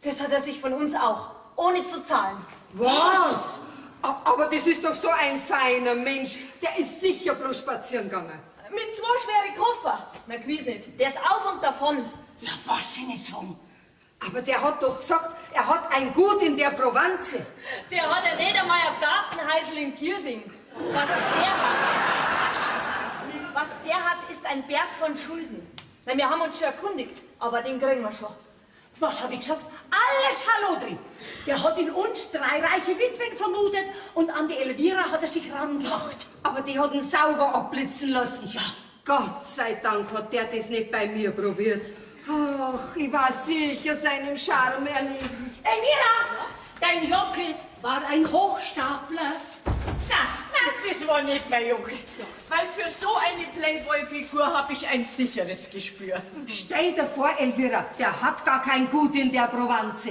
Das hat er sich von uns auch, ohne zu zahlen. Was? Aber das ist doch so ein feiner Mensch. Der ist sicher bloß spazieren gegangen. Mit zwei schweren Koffer. Na, gewiss nicht. Der ist auf und davon. Na, was ich nicht sagen. Aber der hat doch gesagt, er hat ein Gut in der Provence. Der hat ja nicht einmal ein Gartenhäusl in Giersing. Was der hat, ist ein Berg von Schulden. Na, wir haben uns schon erkundigt, aber den kriegen wir schon. Was hab ich gesagt? Alles Hallodri. Der hat in uns drei reiche Witwen vermutet und an die Elvira hat er sich rangemacht. Aber die hat ihn sauber abblitzen lassen. Ja. Gott sei Dank hat der das nicht bei mir probiert. Ach, ich war sicher seinem Charme erlegen. Elvira, dein Jockel war ein Hochstapler. Na, das war nicht mein Jockel. Weil für so eine Playboy-Figur habe ich ein sicheres Gespür. Stell dir vor, Elvira, der hat gar kein Gut in der Provence.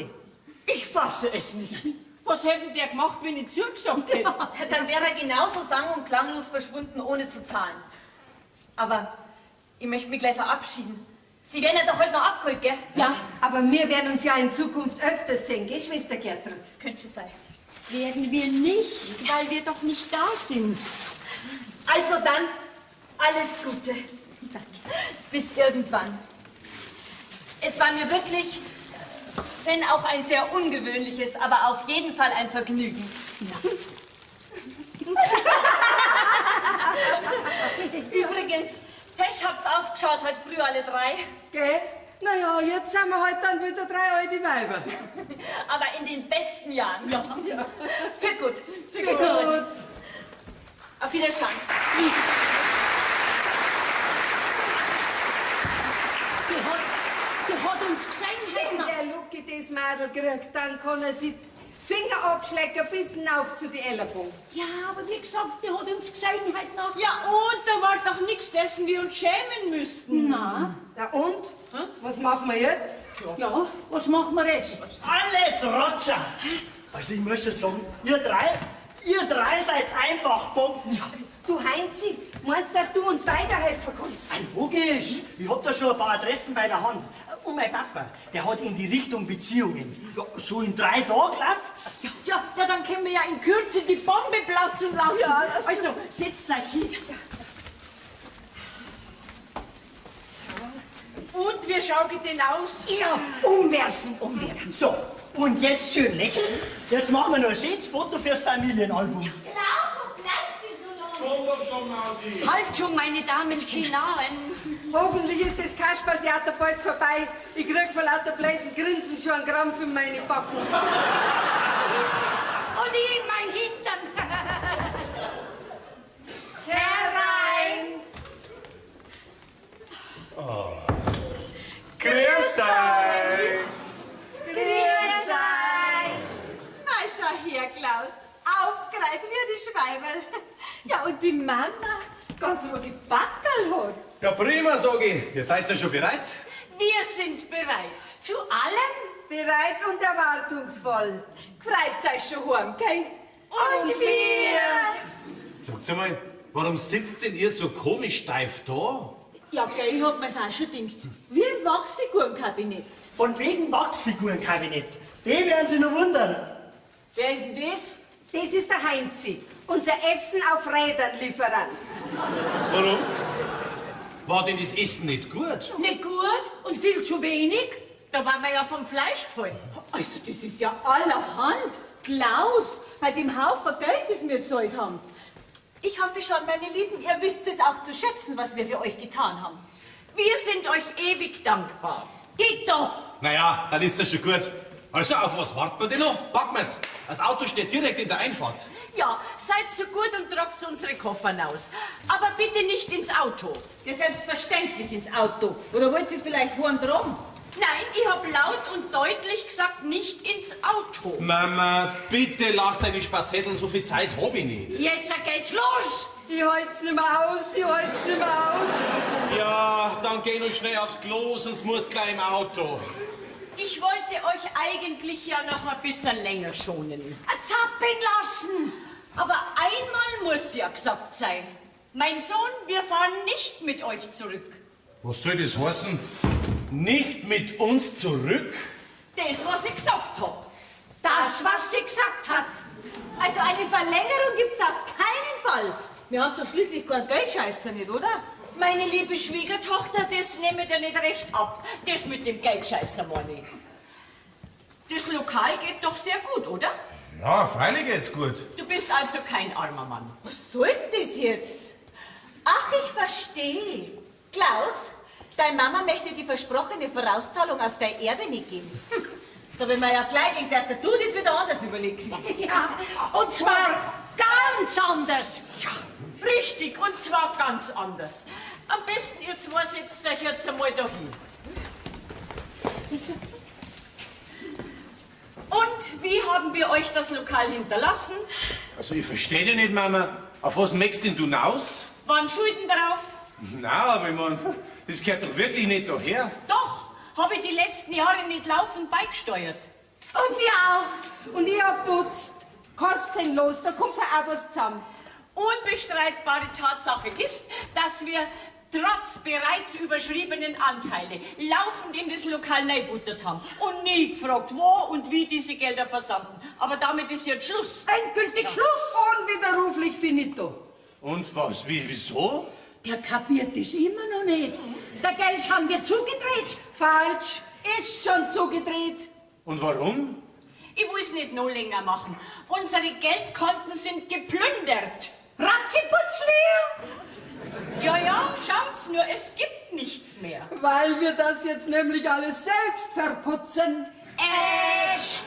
Ich fasse es nicht. Was hätten der gemacht, wenn ich zugesagt hätte? Dann wäre er genauso sang- und klanglos verschwunden, ohne zu zahlen. Aber Ich möchte mich gleich verabschieden. Sie werden ja doch heute noch abgeholt, gell? Ja, aber wir werden uns ja in Zukunft öfters sehen, gell, Schwester Gertrud? Das könnte schon sein. Werden wir nicht, weil wir doch nicht da sind. Also dann, alles Gute. Danke. Bis irgendwann. Es war mir wirklich, wenn auch ein sehr ungewöhnliches, aber auf jeden Fall ein Vergnügen. Übrigens, fesch habt's ausgeschaut heute früh alle drei. Gell? Naja, jetzt sind wir halt dann wieder drei alte Weiber. Aber in den besten Jahren. Ja. Ja. Für gut. Für gut. Auf Wiederschauen. Die hat uns gesehen heute Wenn noch. der Lucky das Madel kriegt, dann kann er sich Finger abschlecken bis hinauf zu den Ellenbogen. Ja, aber wie gesagt, die hat uns gesehen heute Nacht. Ja, und da war doch nichts, dessen wir uns schämen müssten. Na? Ja, und? Was machen wir jetzt? Ja, was machen wir jetzt? Alles Roger! Also ich muss schon sagen, ihr drei seid einfach Bomben. Du Heinzi, meinst du, dass du uns weiterhelfen kannst? Ah, logisch, ich hab da schon ein paar Adressen bei der Hand. Und mein Papa, der hat in die Richtung Beziehungen. Ja, so in 3 Tagen läuft's. Ja, ja, dann können wir ja in Kürze die Bombe platzen lassen. Ja, das- also, setzt euch hin. Und wie schaut ihr denn aus? Ja, umwerfen, umwerfen. So, und jetzt schön lächeln. Jetzt machen wir noch ein schönes Foto fürs Familienalbum. Komm doch schon, Mausi. Haltung, meine Damen, Sie nahen. Hoffentlich ist das Kasperltheater bald vorbei. Ich krieg vor lauter blöden Grinsen schon einen Krampf in meine Backen. Und ich in mein Hintern. Herein! Oh. Grüß euch. Grüß euch! Mal schau her, Klaus. Aufgereiht wie die Schweiberl. Ja, und die Mama, ganz rote Backerl hat. Ja, prima, sag ich. Ihr seid ja schon bereit? Wir sind bereit. Zu allem? Bereit und erwartungsvoll. Freut euch schon heim, gell? Und wir! Sagt mal, warum sitzt denn ihr so komisch steif da? Ja, gell, ich hab mir's auch schon gedacht. Wie im Wachsfigurenkabinett. Von wegen Wachsfigurenkabinett. Die werden sich noch wundern. Wer ist denn das? Das ist der Heinzi, unser Essen auf Rädern Lieferant. Warum? War denn das Essen nicht gut? Nicht gut und viel zu wenig? Da waren wir ja vom Fleisch gefallen. Also, das ist ja allerhand. Klaus, bei dem Haufen Geld, das wir gezahlt haben. Ich hoffe schon, meine Lieben, ihr wisst es auch zu schätzen, was wir für euch getan haben. Wir sind euch ewig dankbar. Dito! Naja, dann ist das schon gut. Also, auf was warten wir denn noch? Packen wir's. Das Auto steht direkt in der Einfahrt. Ja, seid so gut und tragt unsere Koffer aus. Aber bitte nicht ins Auto. Ja, selbstverständlich ins Auto. Oder wollt ihr es vielleicht heim drum? Nein, ich habe laut und deutlich gesagt, nicht ins Auto. Mama, bitte lass deine Spassetteln, so viel Zeit hab ich nicht. Jetzt geht's los! Ich halt's nicht mehr aus, ich halt's nicht mehr aus. Ja, dann geh noch schnell aufs Klo, sonst musst gleich im Auto. Ich wollte euch eigentlich ja noch ein bisschen länger schonen. Zappen lassen! Aber einmal muss ja gesagt sein. Mein Sohn, wir fahren nicht mit euch zurück. Was soll das heißen? Nicht mit uns zurück? Das, was ich gesagt hab. Das, was sie gesagt hat. Also eine Verlängerung gibt's auf keinen Fall. Wir haben doch schließlich keinen Geldscheißer nicht, oder? Meine liebe Schwiegertochter, das nehme ich dir nicht recht ab. Das mit dem Geldscheißer, meine ich. Das Lokal geht doch sehr gut, oder? Ja, freilich geht's gut. Du bist also kein armer Mann. Was soll denn das jetzt? Ach, ich verstehe. Klaus, deine Mama möchte die versprochene Vorauszahlung auf dein Erbe nicht geben. So, wenn man ja gleich denkt, dass du das wieder anders überlegst. Ja, und zwar ganz anders. Ja, richtig, und zwar ganz anders. Am besten ihr zwei setzt euch jetzt einmal dahin. Und wie haben wir euch das Lokal hinterlassen? Also ich verstehe dich nicht, Mama. Auf was möchtest denn du hinaus? Waren Schulden drauf? Na, aber ich mein, das gehört doch wirklich nicht daher. Doch, habe ich die letzten Jahre nicht laufend beigesteuert. Und wir auch. Und ich hab putzt. Kostenlos, da kommt für auch was zusammen. Unbestreitbare Tatsache ist, dass wir trotz bereits überschriebenen Anteile laufend in das Lokal reinbuttert haben und nie gefragt, wo und wie diese Gelder versanden. Aber damit ist jetzt Schluss. Endgültig Schluss! Unwiderruflich finito. Und was? Wie, wieso? Der kapiert das immer noch nicht. Der Geld haben wir zugedreht. Falsch, ist schon zugedreht. Und warum? Ich will's nicht noch länger machen. Unsere Geldkonten sind geplündert. Ratziputzleer! Ja, ja, schaut's nur, es gibt nichts mehr. Weil wir das jetzt nämlich alles selbst verputzen. Äsch!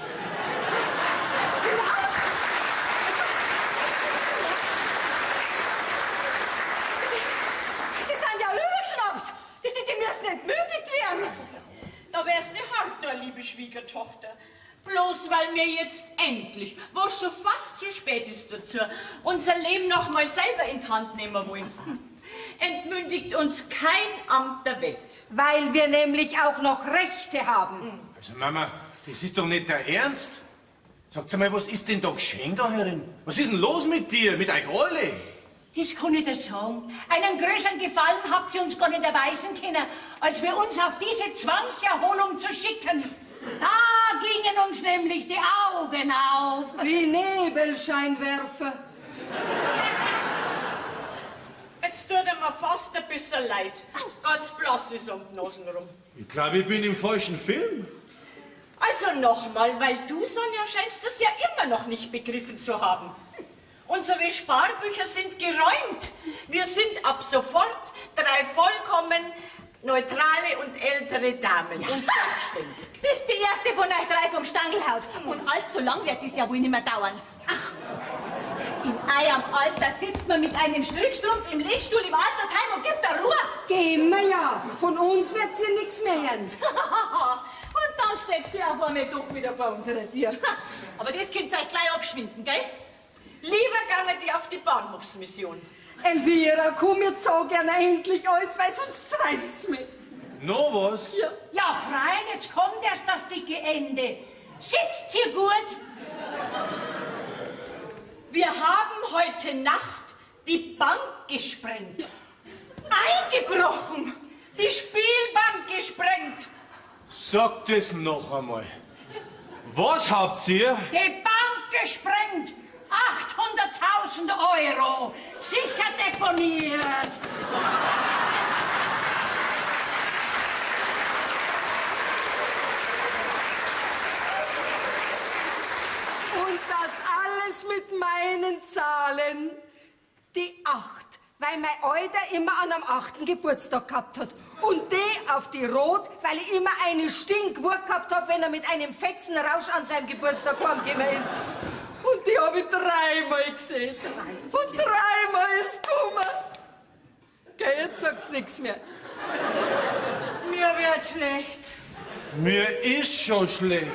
Die sind ja übergeschnappt. Die müssen entmündigt werden. Da wär's nicht hart, liebe Schwiegertochter. Bloß weil wir jetzt endlich, wo es schon fast zu spät ist dazu, unser Leben noch mal selber in die Hand nehmen wollen, entmündigt uns kein Amt der Welt. Weil wir nämlich auch noch Rechte haben. Also Mama, das ist doch nicht der Ernst. Sagt mal, was ist denn da geschehen da herin? Was ist denn los mit dir, mit euch alle? Das kann ich dir sagen. Einen größeren Gefallen habt ihr uns gar nicht erweisen können, als wir uns auf diese Zwangserholung zu schicken. Da gingen uns nämlich die Augen auf. Wie Nebelscheinwerfer. Es tut mir fast ein bisschen leid. Ganz blass ist um die Nasen rum. Ich glaube, ich bin im falschen Film. Also nochmal, weil du, Sonja, scheinst das ja immer noch nicht begriffen zu haben. Unsere Sparbücher sind geräumt. Wir sind ab sofort drei vollkommen neutrale und ältere Damen und selbstständig. Bis die erste von euch drei vom Stangl haut. Und allzu lang wird das ja wohl nicht mehr dauern. Ach, in eurem Alter sitzt man mit einem Strickstrumpf im Lehnstuhl im Altersheim und gibt da Ruhe. Gehen wir ja. Von uns wird sie nichts mehr hören. Und dann steckt sie auf einmal doch wieder vor unserer Tür. Aber das könnt ihr euch gleich abschwinden, gell? Lieber gange die auf die Bahnhofsmission. Elvira, komm, jetzt sag gerne endlich alles, weil sonst zerreißt's mich. No was? Ja. Ja, freilich, jetzt kommt erst das dicke Ende. Sitzt hier gut? Wir haben heute Nacht die Bank gesprengt. Eingebrochen! Die Spielbank gesprengt. Sagt es noch einmal. Was habt ihr? Die Bank gesprengt! 800.000 Euro! Sicher deponiert! Und das alles mit meinen Zahlen. Die 8, weil mein Alter immer an am 8. Geburtstag gehabt hat. Und die auf die Rot, weil ich immer eine Stinkwurst gehabt hab, wenn er mit einem fetzen Rausch an seinem Geburtstag heimgekommen ist. Und die hab ich dreimal gesehen. Und dreimal ist gekommen. Gell, jetzt sagt's nichts mehr. Mir wird schlecht. Mir ist schon schlecht.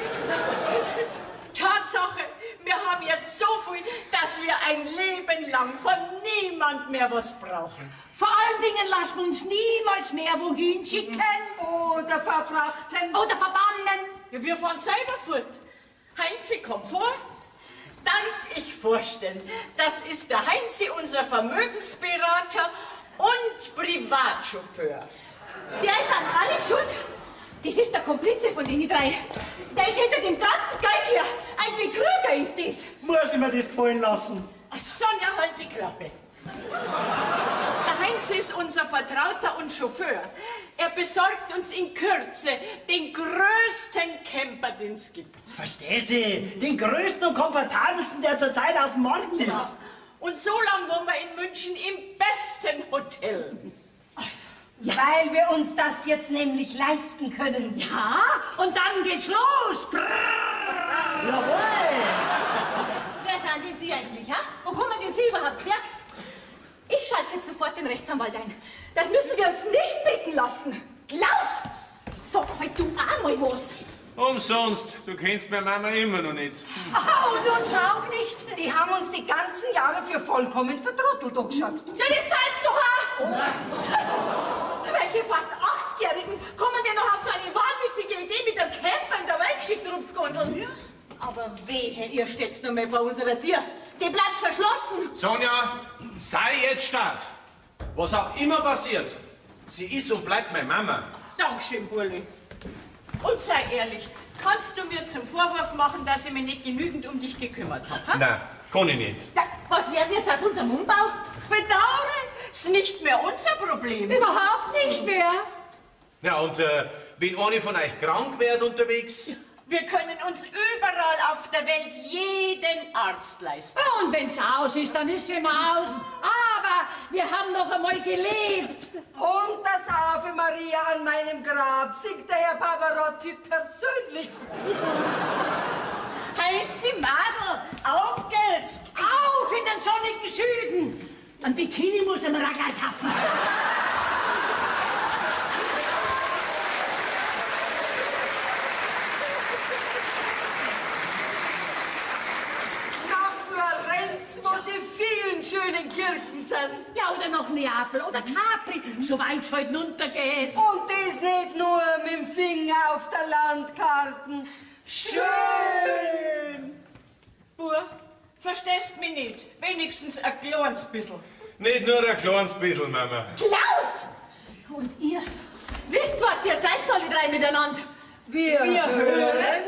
Tatsache, wir haben jetzt so viel, dass wir ein Leben lang von niemand mehr was brauchen. Vor allen Dingen lassen wir uns niemals mehr wohin schicken. Oder verfrachten. Oder verbannen. Ja, wir fahren selber fort. Heinzi, komm vor. Darf ich vorstellen, das ist der Heinzi, unser Vermögensberater und Privatchauffeur. Der ist an allem schuld. Das ist der Komplize von den drei. Der ist hinter dem ganzen Geld hier. Ein Betrüger ist das. Muss ich mir das gefallen lassen? Sonja, halt die Klappe. Der Heinz ist unser Vertrauter und Chauffeur. Er besorgt uns in Kürze den größten Camper, den es gibt. Versteht Sie? Den größten und komfortabelsten, der zurzeit auf dem Markt ist. Ja. Und so lange wohnen wir in München im besten Hotel. Ja. Weil wir uns das jetzt nämlich leisten können. Ja, und dann geht's los. Brrr. Jawohl! Wer sind denn Sie eigentlich, ha? Wo kommen denn Sie überhaupt her? Ich schalte jetzt sofort den Rechtsanwalt ein. Das müssen wir uns nicht bitten lassen. Klaus, sag halt du auch mal was. Umsonst, du kennst meine Mama immer noch nicht. Ah, und uns auch nicht. Die haben uns die ganzen Jahre für vollkommen vertrottelt angeschaut. Ja, das seid's doch auch. Welche fast 80-Jährigen kommen denn noch auf so eine wahnwitzige Idee, mit dem Camper in der Weltgeschichte rumzugondeln? Ja. Aber wehe, ihr steht noch mal vor unserer Tür. Die bleibt verschlossen. Sonja, sei jetzt stark. Was auch immer passiert, Sie ist und bleibt meine Mama. Dankeschön, Burli. Und sei ehrlich, kannst du mir zum Vorwurf machen, dass ich mich nicht genügend um dich gekümmert habe? Nein, kann ich nicht. Ja, was wird denn jetzt aus unserem Umbau? Bedauere, ist nicht mehr unser Problem. Überhaupt nicht mehr. Ja, und wenn eine von euch krank wird unterwegs? Wir können uns überall auf der Welt jeden Arzt leisten. Ja, und wenn's aus ist, dann ist immer aus. Aber wir haben noch einmal gelebt. Und das Ave Maria an meinem Grab singt der Herr Pavarotti persönlich. Heinzi Madel, auf geht's! Auf in den sonnigen Süden! Ein Bikini muss er mir auch gleich kaufen. Nach Florenz, wo die vielen schönen Kirchen sind. Ja, oder nach Neapel oder Capri, soweit es halt runtergeht. Und das nicht nur mit dem Finger auf der Landkarten. Schön! Bur, verstehst mich nicht. Wenigstens ein kleines bisschen. Nicht nur ein kleines bisschen, Mama. Klaus! Und ihr wisst, was ihr seid, alle drei miteinander. Wir hören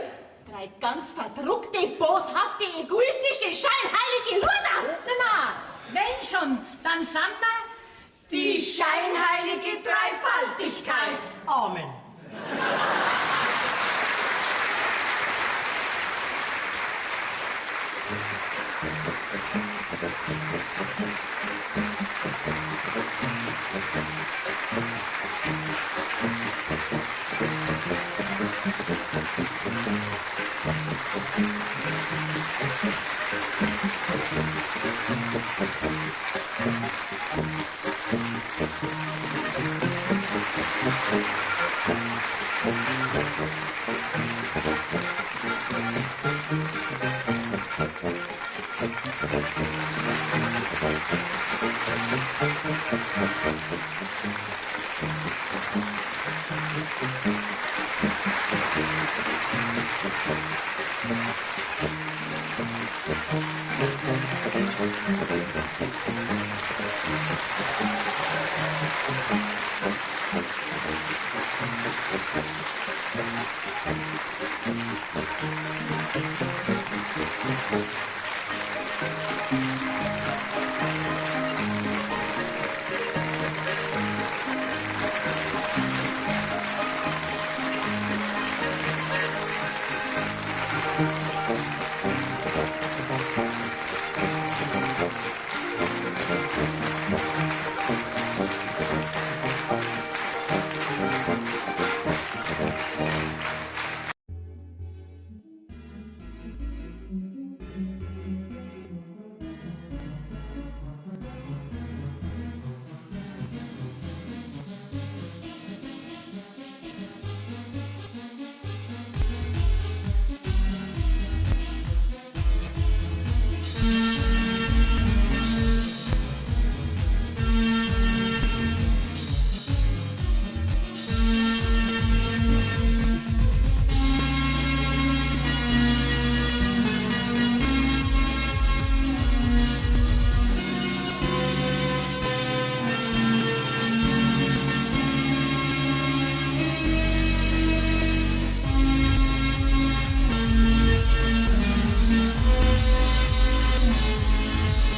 drei ganz verdruckte, boshafte, egoistische, scheinheilige Luder. Na, na, wenn schon, dann sind wir die scheinheilige Dreifaltigkeit. Amen. Thank you.